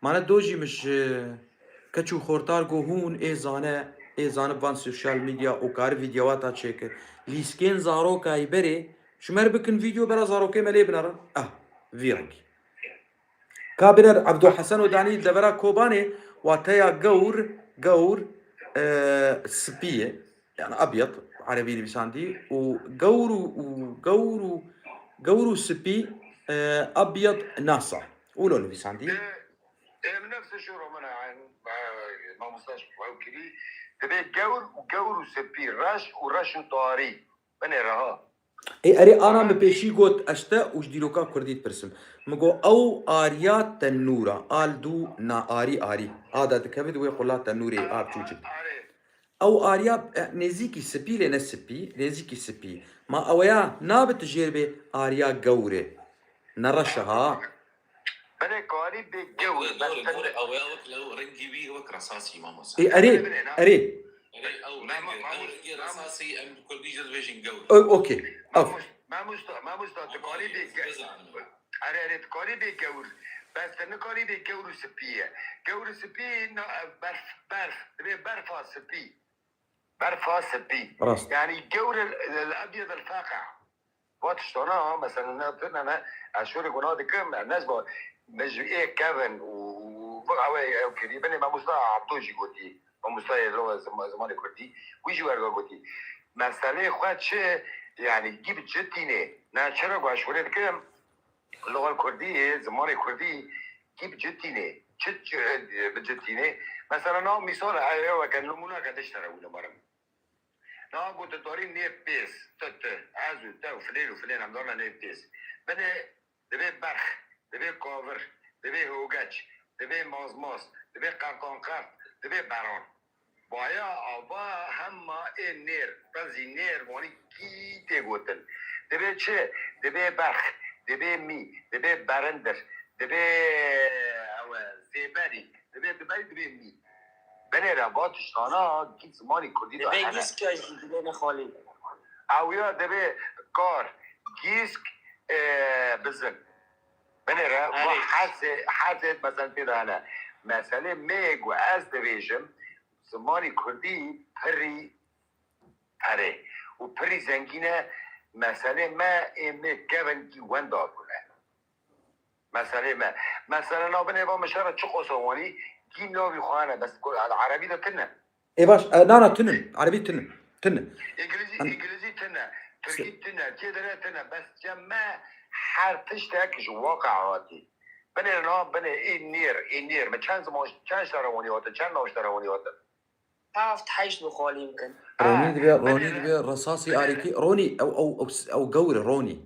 Mane do jî min ji keç û xortar got hûn ê zane, ê zanib van sosyal medya û kari vîdeowa ta çêke. Lîskên zarokayî berê, ji me re bikin vîdeo bera zarokê me lê binerin. Ah, vî rengî. Ka biner Ebdo Hesen û Danî li devera Kobanê, wateya gewr, gewr, e, spî ye. Yani abyad, erebî nivîsandî. Û gewr û, û gewr û, gewr û spî, e, abyad nasa. Wilo nivîsandî. Em nefsê şûra min e, e, mamosta ji xwe kirî, Divê gewr û gewr û spî, reş û reş û tarî. Binêre ha. Ê, erê, ana min pêşî got eşte û ji dîroka kurdî dipirsim. Min got ew ariya tenûra, al dû na arî arî. A de dikeve di wê qula tenûrê, a biçûçik. Ew ariya, e, nêzîkî spî lê ne spî, nêzîkî spî. Ma eweya nabe tu jêr bê ariya gewr e. Ne reş e ha. Belê karî bê gewr, bes Doğru, doğru. Awaya wek lew rengî wî wek resasî mamosa. Ê, erê, erê. Erê, ew rengî, ew rengî resasî em bi kurdî jî dibêjin gewr. O-, okey. Ev. Mamosta, mamosta, tu karî bê gewr. Bizanin. Erê, erê, tu karî bê gewr. Bes tu nikarî bê gewr û spî ye. Gewr û spî na, berf, berf. Divê berfa spî. Berfa spî. Rast. Yani gewr el, el ebyed el faqi. Va tiştana, mesela, ne, ne, ne, ez şûrê guna dikim, ez nezba, me ji ê kevin û, û, û, ew ê, ew kirî, binê mamosta Abdo jî gotî, mamostayê lugha zima-, zimanê kurdî, wî jî werga gotî. Meselê xwe çi, yani, gî bi çi tînê? Ne, çira ku ez şûrê dikim, lugha kurdî, zimanê kurdî, gî bi çi tînê? Çi, çi, bi çi tînê? Mesela, na misal, ew, ew, weke nimûneke diştere wî li barim. Niha ku tu darî nêv pês, tu, tu, ez û te û filên û filên em darine nêv pês. Binê divê berx, divê kavir, divê hogeç, divê mazmaz, divê qertanqert, divê beran. Baya ava hema ê nêr, qezî nêr, wanî kî tê gotin. Divê çi? Divê berx, divê mî, divê berindir, divê, ew e, zêberî, divê diberî, divê mî. Binêre va tiştana gît zimanî kurdî de Divê hene. gîska jî divê ne xalî. Ew ya divê kar, gîsk, e, bizin. Binêre va Erê. hersê, hersê mesen tê de hene. Meselê me ku ez dibêjim, zimanî kurdî pirî perê û pirî zengîn e. Meselê me ê me kevin kî wenda bûne. Meselê me. Mesela navbinê va min şere çi qosa wanî, gî navî xwe hene, bes ku-, erebî de tune. Ê baş, e, na, na, tune. Erebî tune. Tune. Îngilîzî, Em- îngilîzî tune. Tirkî tune. Kê dire tune. Bes cem me her tiştek ji waqe hatî. Binê na, binê ê nêr, ê nêr. Me çend ziman, çend şere wanî hatin, çend nav şere wanî hatin. Heft heşt bi xalî bikin. Ronî Ha, divê, Ronî binêre. divê resasî Binêre. arîkî. Ronî, ew, ew, ew, ew gewr e, Ronî.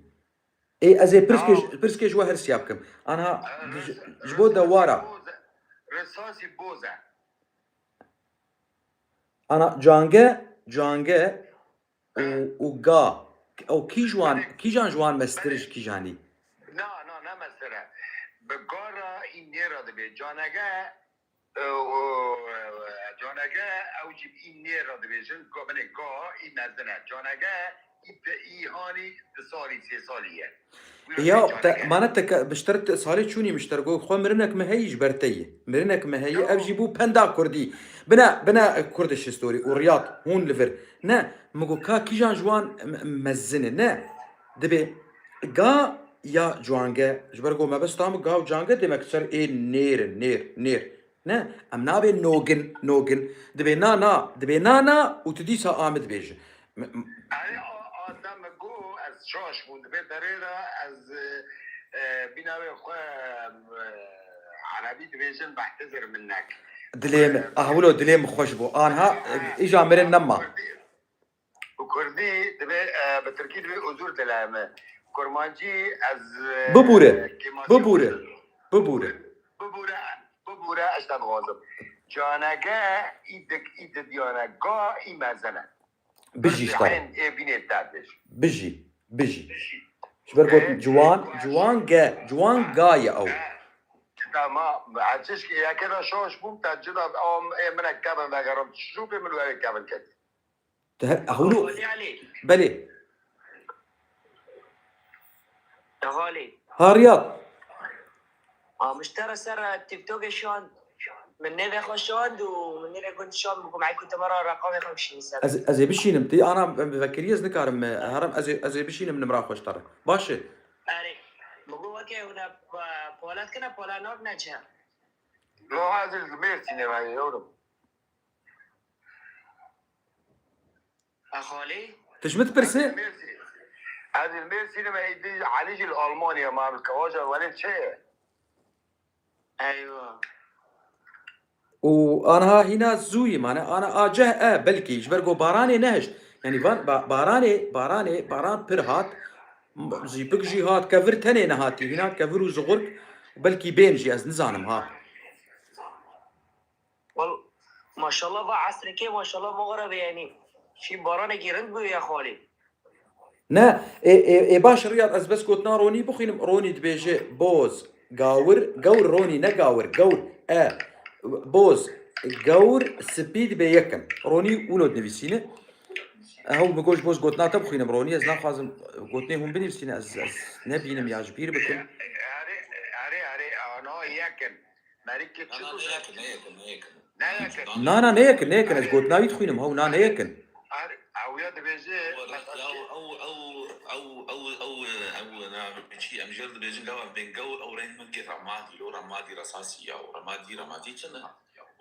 Ê, ez ê pirskê, Ya. pirskê ji we hirsiya bikim. Ana, Res-, ji, ji bo resasî dewara. Boz e. Resasî boz e. Ana, cange, cange û, Hı. û ga. Ew kî ji wan, kîjan ji wan mestir ji kîjanî? Na, na, ne mestir e. Bi ga re î nêra dibê. Canege, e, o, e, canege, ew jî bi î nêra dibêjin. Ga, binê ga, î mezin e. Canege, î di, î hanî di salî, sê salî ye. Wî re Ya, dibê te, canege. mane te ke, bi ji te re te salê çûnî, min ji te re got, xwe mirinek me heyî ji ber te yî. Mirinek me heyî, ev jî bû penda kurdî. Bine, bine Kurdish history û riyat, hûn li vir. Ne, min got, ka kîjan ji wan me-, mezin e, ne? Dibê ga ya cuange, ji ber ku mebesta min ga û cange, demek ser ê nêr in, nêr, nêr. Ne, em nabê nogin, nogin. Dibê na, na, dibê na, na û tu dîsa a min dibêje. M-, m-, Erê, a, a te min got, ez şaş bûm. Dibê derê de ez, e, e, bîna wê xwe, e, erebî dibêjin, behtizir minnek. Dilê min, ah, wilo dilê min xweş bû. Anha, e, îja mirin nema. Kurdî, bi kurdî dibê, e, bi tirkî dibê özür dileme. Kurmancî ez, e, Bibûre, kêmasî bibûre, xwe- bibûre. Bibûre, bibûre, ez te dixwazim. Canege, î dik, î didiyane, ga, î mezene. Bijî ji te re. Ê bînê te dibêj. Bijî, bijî. Ji ber got ciwan, ciwan ge, ciwan ga ye ew. Tamam, ez çişkî yeke de şaş bûm, te cida am ê min e kevin vegerim, çi jû pê min were kevin kerdî. Te her, hewlo, Xalî Elî. Belê. Te Xalî. Ha Riyad. A, min ji te re ser TikTokê şand. Min nêvê xwe şand û min nêvê gund şand, min got, "Mey ku te me re reqamê xwe bişînî ser." Ez, ez ê bişînim. Tê ana vekirî ez nikarim, e, herim ez ê, ez ê bişînim nimra xwe ji te re. Baş e. Erê. Min got, "Weke hûn e, e, pala dikine, pala nabine cem." Yo, ez li Mêrsînê me yewrim. A Xalî? Tu ji min dipirsî? Ez li Mêrsînê me, îdî Elî jî li Almanya me, em li kevaja welê çi ye? Eywa. Û aniha hîna zû yî mane, ana a ceh e, belkî ji ber ku baranê nehişt. Yanî van ba-, baranê, baranê, baran pir hat, zîpik jî hat, kevir tenê nehatî, hîna kevir û zixurk, belkî bên jî, ez nizanim ha. Wal-, maşallah va esrekê, maşallah moxere be yanî. Şî baranekî rind bû ya xalî. Ne, ê, ê, ê baş Riyad, ez bes gotina Ronî bixwînim. Ronî dibêje boz, gawir, gawir Ronî, ne gawir, gawir. E, boz, gawir, spî dibe yekin. Ronî wilo dinivîsîne. E, hew min got ji boz gotina te bixwînim Ronî, ez naxwazim gotinê hûn binivîsîne, ez, ez nebînim ya ji bîr bikim. Erê, erê, erê, ana yekin. Merîkê çi Na, na, gotin? Neyekin, neyekin, neyekin. Neyekin. Na, na, neyekin, neyekin. Ez gotina wî dixwînim, hew na neyekin. Her, ew ya dibêje, Ew, ew, ew, ew, ew, ew, ew, na, çi, em jê re dibêjin, gava bên gewr, ew reng min gê remadî, lo remadî resasî ya, remadî, remadî çi ne?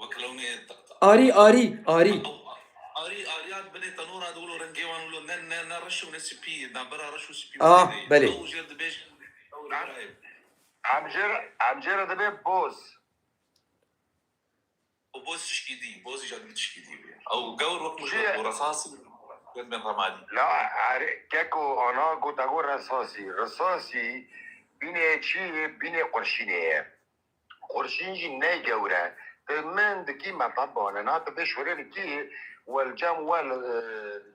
Wek lewnê t-, t-, Arî, arî, arî. Ew, arî, arî ya binê tenora de wilo rengê wan wilo ne, ne, ne reş û ne spî, navbera reş û spî Ah, wilo ne. Belê. Ew jê re dibêjin, ew Ha? rengê. Em jê re, em jê re dibe boz. Û boz tişkî dî, boz jî tişkî dî bû. Ew gewr wek min Çi? Got, resasî, gel bên remadî. La, erê, keko ana gota go resasî. Resasî bînê çi ye? Bînê qurşînê ye. Qurşîn jî ne gewr e. Te min dikî me tabane. Na te bê şorê dikî, wel cem wel, e,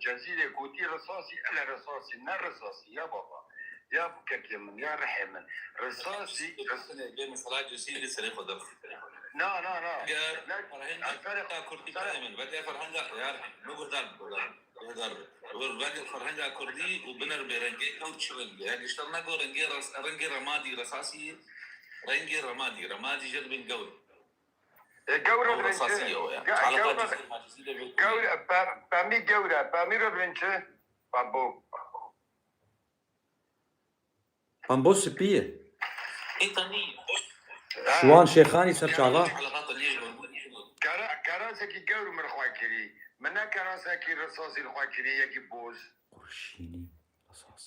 Cezîrê gotî resasî, ele resasî, ne resasî, ya baba. Ya kekê min, ya rihê min. Risasî, ris- Bê mesela Cezîrê serê xwe derxî. Na, na, na. Ger Ne, ferhenga serê Kurdî serê berê min, veke ferhenga, yar, min guhdar, guhdar, guhdar. Wer veke ferhenga Kurdî û biner bê rengê gewr çi rengê. Ya gişter ne go rengê res-, rengê remadî, resasî, rengê remadî, remadî jê dibên gewr. E, gewr Ew dibên çi? resasî ye o ya. Ge-, Çalaqa gewr, Cezîrê, Cezîrê bê Kurdî. Gewr, pe-, pemî gewr e, pemî re dibên çi? Pembo. Pembo spî ye. Îtanî. Ha. Şiwan Şêxanî ser çava. Kera-, kerasekî gewr min xwe kirî. Min ne kerasekî risasî xwe kirî, yekî boz. Qurşînî, risas.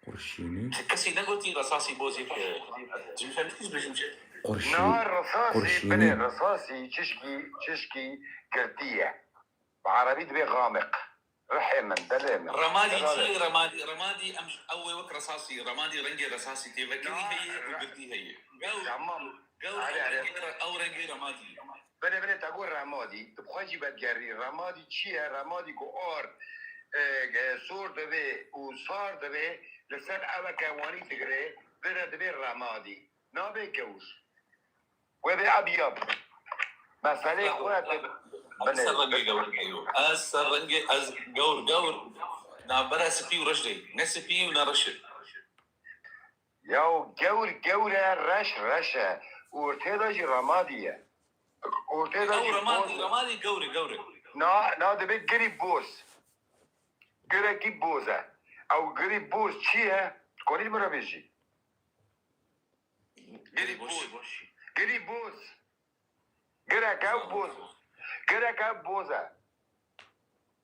Qurşînî. Kesî negotî risasî bozî, e, tu fehmî çi bêjim çi? Qurşî-, Na risasî, qurşînî. Binê risasî çişkî, çişkî girtî ye. Bi erebî dibê xamiq. Rihê min, delê min. Remadî delê çi? Remadî, remadî em j-, ew ê wek resasî, remadî rengê resasî tê vekirî Na, heye û re-, girtî heye. Gewr, Tamam. gewr Erê, ew erê. rengê re-, ew rengê remadî. Belê, belê, te got remadî. Tu bi xwe jî vedigerî. Remadî çi ye? Remadî ku ard, e, e, sor divê û sar divê, li ser eweke wanî digire, vê re divê remadî. Nabê gewr. Wê bê ebyab. Meselê xwe te Ez ser rengê gewr, gewr. Ez ser rengê, ez gewr, gewr. Navbera spî û reş de. Ne spî û ne reş e. Ya gewr, gewr e, reş, reş e. Ortê de jî remadî ye. Ortê de Ew jî remadî, boz e. Remadî gewr e, gewr e. Na, na dibê girî boz. Girekî boz e. Ew girî boz çi ye? Tu konî min re bêjî. Girî boş. Girî boz. Girek ew boz. Girek ew boz e.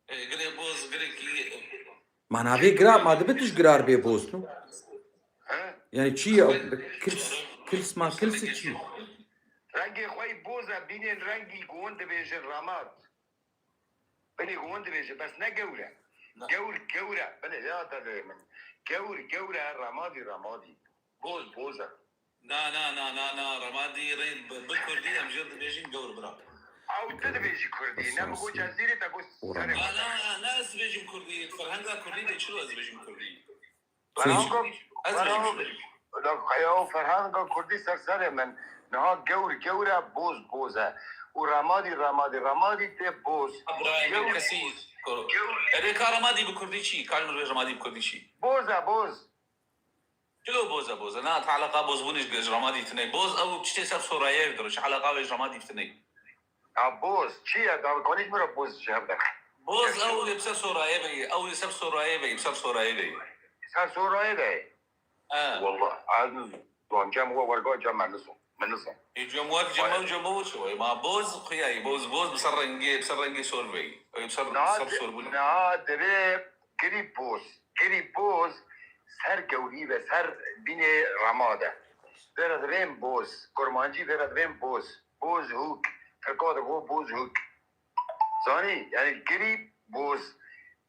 E, girê boz, girekî, e, Ma navê gira, ma dibe tu ji girar bê boz tu? He? Yani çi ya? Kils, kils ma kils çi? Rengê xwe yî boz e, bînên rengî ku hûn dibêjin remat. Binê ku hûn dibêjin, bes ne gewr e. Na. Gewr, gewr e. Binê ya delê min. Gewr, gewr e, remadî, remadî. Boz, boz e. Na, na, na, na, na, remadî rê bi, bi kurdî em jê dibêjin gewr bira. Ew tu dibêjî kurdî, ne min got cezîrê te got serê. Na, na, na, na, ez dibêjim kurdî, ferhenga kurdî de çilo ez dibêjim kurdî. Ferhenga, ez dibêjim kurdî. Ferhenga, ya ferhenga kurdî ser serê min. Niha gewr, gewr e, boz, boz e. Û remadî, remadî, remadî tê boz. Birayê min kesî, erê ka remadî bi kurdî çi? Ka min bê remadî bi kurdî çi? Boz e, boz. Çilo boz e, boz e. Na, ti eleqa bozbûnê ji, ji remadî tine. Boz ew tiştê ser sorayê diroşe, eleqa wê ji remadî tine. Ha, boz. Çi ye? Dawikanî ji min re boz ji hev de. Boz ew ê bi ser sorayê ve ye. Ew ê ser sorayê ve ye, bi ser sorayê ve ye. Ser sorayê ve ye. He. Wallah, ez nizam. Cem we werga cem me nizam. Min nizam. Ê, cem we, cem we, cem we çi ye? Ma boz xuya ye. Boz, boz bi ser rengê, bi ser rengê sor ve ye. Ew bi ser, bi ser sorbûnê. Na, divê Girî boz. Girî boz ser gewrî ve ser bînê remad e. Vê re divên boz. Kurmancî vê re divên boz. Boz hûk. Tirka digo boz huk. Zanî, yani girî boz.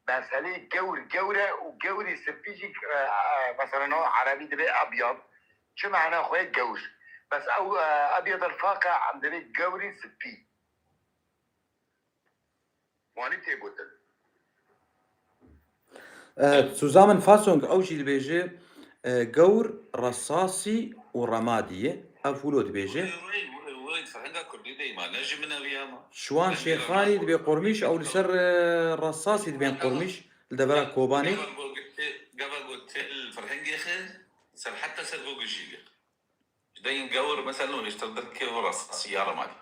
Meselê gewr, gewr e û gewrî spî jî, e, e, mesela nav erebî dibe ebyad. Çi mana xwe gewr? Bes ew, e, ebyad el faqe em dibe gewrî spî. Wanî tê gotin. E, Zusammenfassung, ew jî dibêje, e, gewr, resasî û remadî ye. Ev wilo dibêje. Wê, wê, wê, wê, ferhenga kurdî deyma, ne ji min ev ya ma. Şiwan Şêxanî dibê Qormîş, ew li ser, e, resasî dibên Qormîş, li devera Kobanê. Gava got, gava got, li ferhengê xwe, ser, heta ser Google jî bê. Ji deyên gewr, mesela, nû, ji tir dirkê û resasî ya remadî.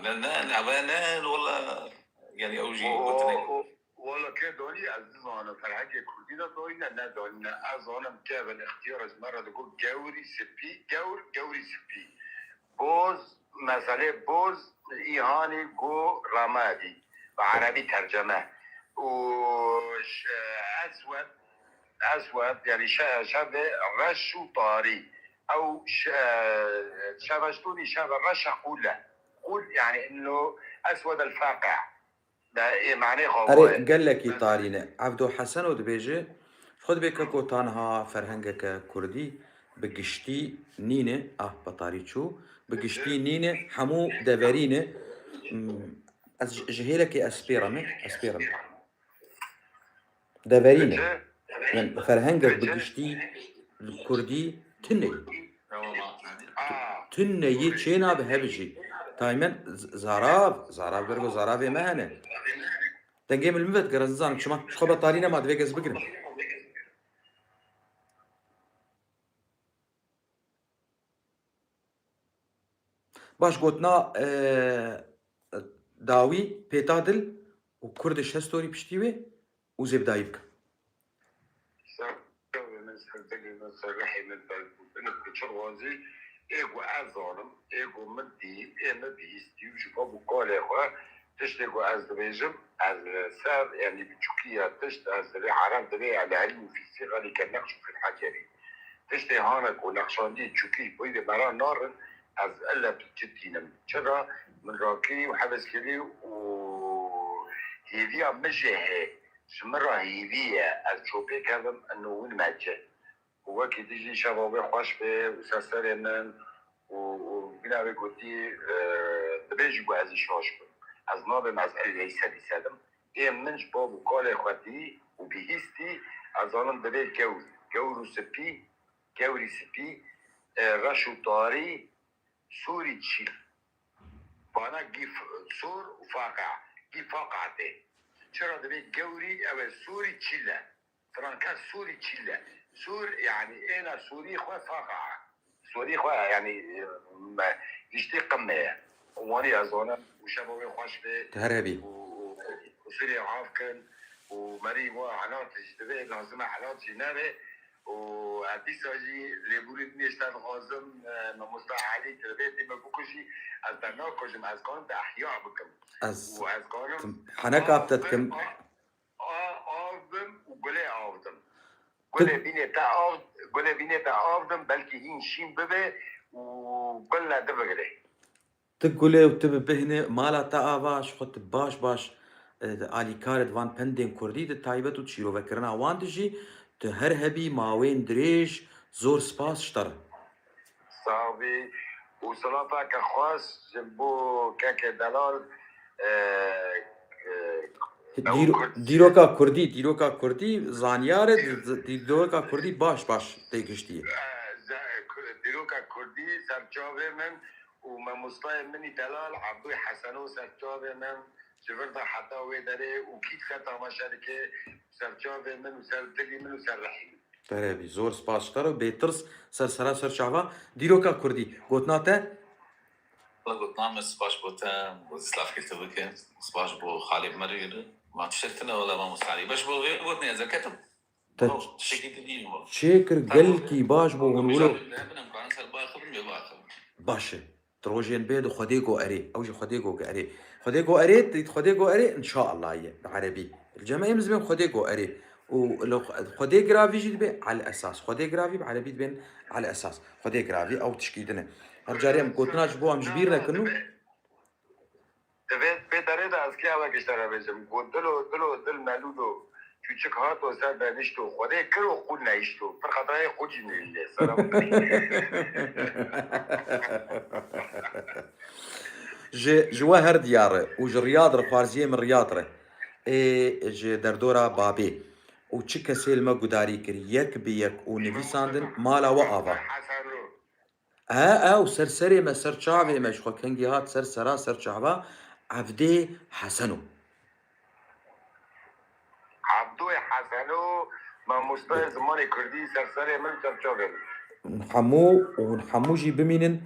Ne, ne, ne, ne, wala, yani, ew jî O, gotinê. O, wala ke donî, ez nizanim, ferhengê kurdî de donî ne, ne donî ne. Ez zanim ke bin ixtiyar ji me re digot gewrî spî, gewr, gewrî spî. Boz, meselê boz, îhanî go remadî. Bi erebî terceme. Û ş-, eswed, eswed, yani şe-, şevê reş û tarî. Ew ş-, şeveştûnî şeve reşe qûl e. Qûl, yani, inno eswed el faqe. De ê manê xwe Erê, voye. Gelekî tarî ne. Evdo Heseno dibêje, xwe dibê keko tanha ferhengeke kurdî bi giştî nîne, ah, bi tarî çû, bi giştî nîne, hemû deverî ne. Hmm, ez ji, ji hêlekê ez spêrame, ez spêrame. Deverî ne. Peki. Yani ferhengek bi Peki. giştî li kurdî tune ye. Aa. Tune yê çêna bi hev jî. Taymen z-, zarav, zarav gergo zaravê me hene. Dengê min li min vedigere, ez nizanim çima. Ji xwe betarî nema, divê ez bigirim. Baş gotina, e, dawî, pêta dil û Kurdiş hestorî piştî wê û zêbdayî bikim. Ser çavê min, ser dilê min, ser rihê min, ber ku binik ku çi razî, ê ku ez zanim, ê ku min dî, ê min bihîstî û ji bo ku kalê xwe, tiştê ku ez dibêjim, ez li ser, yani biçûkiya tişt, ez divê ereb divê, yani herî û fîsî xelî ke neqş û fîl hecerî. Tiştê hane ku nexşandî çûkî boyê me re narin, ez elle tu çi tînim. Çira min rakirî û heves kirî û hêviya min jê hê. Ji min re hêvî ye, ez çopê kevim, ino win me ci. Û wekî dijî şeva wê xweş be û ser serê min û, û bîna wê gotî, e, dibêjî ku ez ê şaş bim. Ez nabêm, ez elleyî sedî sedim. Ê min ji bav û kalê xwe dî û bihîstî, ez zanim divê gewr, gewr û spî, gewrî spî, e, reş û tarî, sûrî çîl. Vana gî f-, sor û faqa, gî faqa tê. Çira divê gewrî, ew ê sûrî çîl e. Franka sûrî çîl e. Sûr, yani êna sûrî xwe faqa. Sûrî xwe, yani, e, me, giştî qime ye. Wanî ez zanim û şeva wê xweş be. Te her hebî. Û, û, û sûrî av kin û merî wa elat jî divê, lazim e elat jî nebe. Û ez dîsa jî lêborî din ê ji te dixwazim, e, mamosta Elî, tu divê dî min bikujî, ez te nakujim, ez kanim te ehya bikim. Ez Û ez kanim tim heneka bi te av, dikim. a-, a-, av bim û gulê avdim. Tu Gulê bînê te av, gulê bînê te avdim, belkî hîn şîn bibe û gul ne divigire. Tu gulê û tu bi bêhne mala te ava, ji xwe tu baş baş, e, alîkar di van pendên kurdî di taybet û şîrovekirina wan di jî, tu her hebî mawên dirêj, zor spas ji te re. Sax bî û silaveke xweş ji bo kekê delal, e, e, Dîro-, Dîroka kurdî, dîroka kurdî zanyar e, di-, di-, dîroka kurdî baş baş tê giştî. E, ze-, ku-, dîroka kurdî ser çavê min û memostayê min î delal Ebdû Heseno ser çavê min ji vir de heta wê derê û kî dike tamaşe dike ser çavê min û ser dilî min û ser rihî min. Te re bî. Zor spas ji te re û bêtirs ser sera ser çava. Dîroka kurdî. Gotina te? Wela gotina min spas bo te, bo zî slavkê te bike. Spas bo xalê me re. Ma tiştek tune wela mamosta Elî. Baş bo vê gotinê ez ketim. Te Bo, ç-, tiştekî te dî bo. çêkir Tamam. gelkî baş bo hûn wilo. Binim, kan ser baxim, yo baxim. Baş e. Di rojên bê di Xwedê go erê. Ew jî Xwedê go erê. Xwedê go erê, di Xwedê go erê, inşaallah ye. Bi erebî. Li cem em dibên Xwedê go erê. Û li Xwe-, Xwedê giravî jî dibe al esas. Xwedê giravî bi erebî dibên al esas. Xwedê giravî ew tişkî din e. Her carê em gotina ji bo em ji bîr nekin û Divê pê derê de ez kê ew gişte re bêjim. Got dilo, dilo, dil melûlo. Çûçik hato ser benişto. Xwedê kir û qûl neyişto. Pir xetirayê qûl jî neyîne. Selam. Ji, ji we her diyar e û ji Riyad re, xwarziyê min Riyad re. Ê ji derdora babê. Û çi kesê li me gudarî kir, yek bi yek û nivîsandin mala we ava. Heseno. He, ew ser serê me, ser çavê me, ji xwe kengî hat ser sera, ser çava, Evdê Heseno. Evdê Heseno, mamostayê zimanê kurdî ser serê min, ser çavê min. Hemû û hemû jî bimînin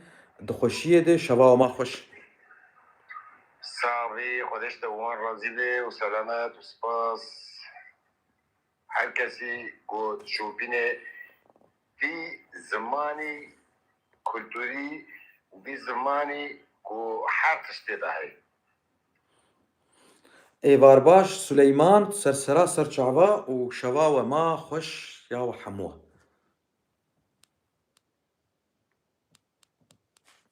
di xweşiyê de, şeva we ma xweş. Sax bî, Xwedê ji te wan razî be û selamet û spas. Her kesî ku şopînê vî zimanî kulturî û vî zimanî ku her tiştê de heye. Êvar baş Suleyman, ser sera ser çava û şeva we ma xweş ya we hemû.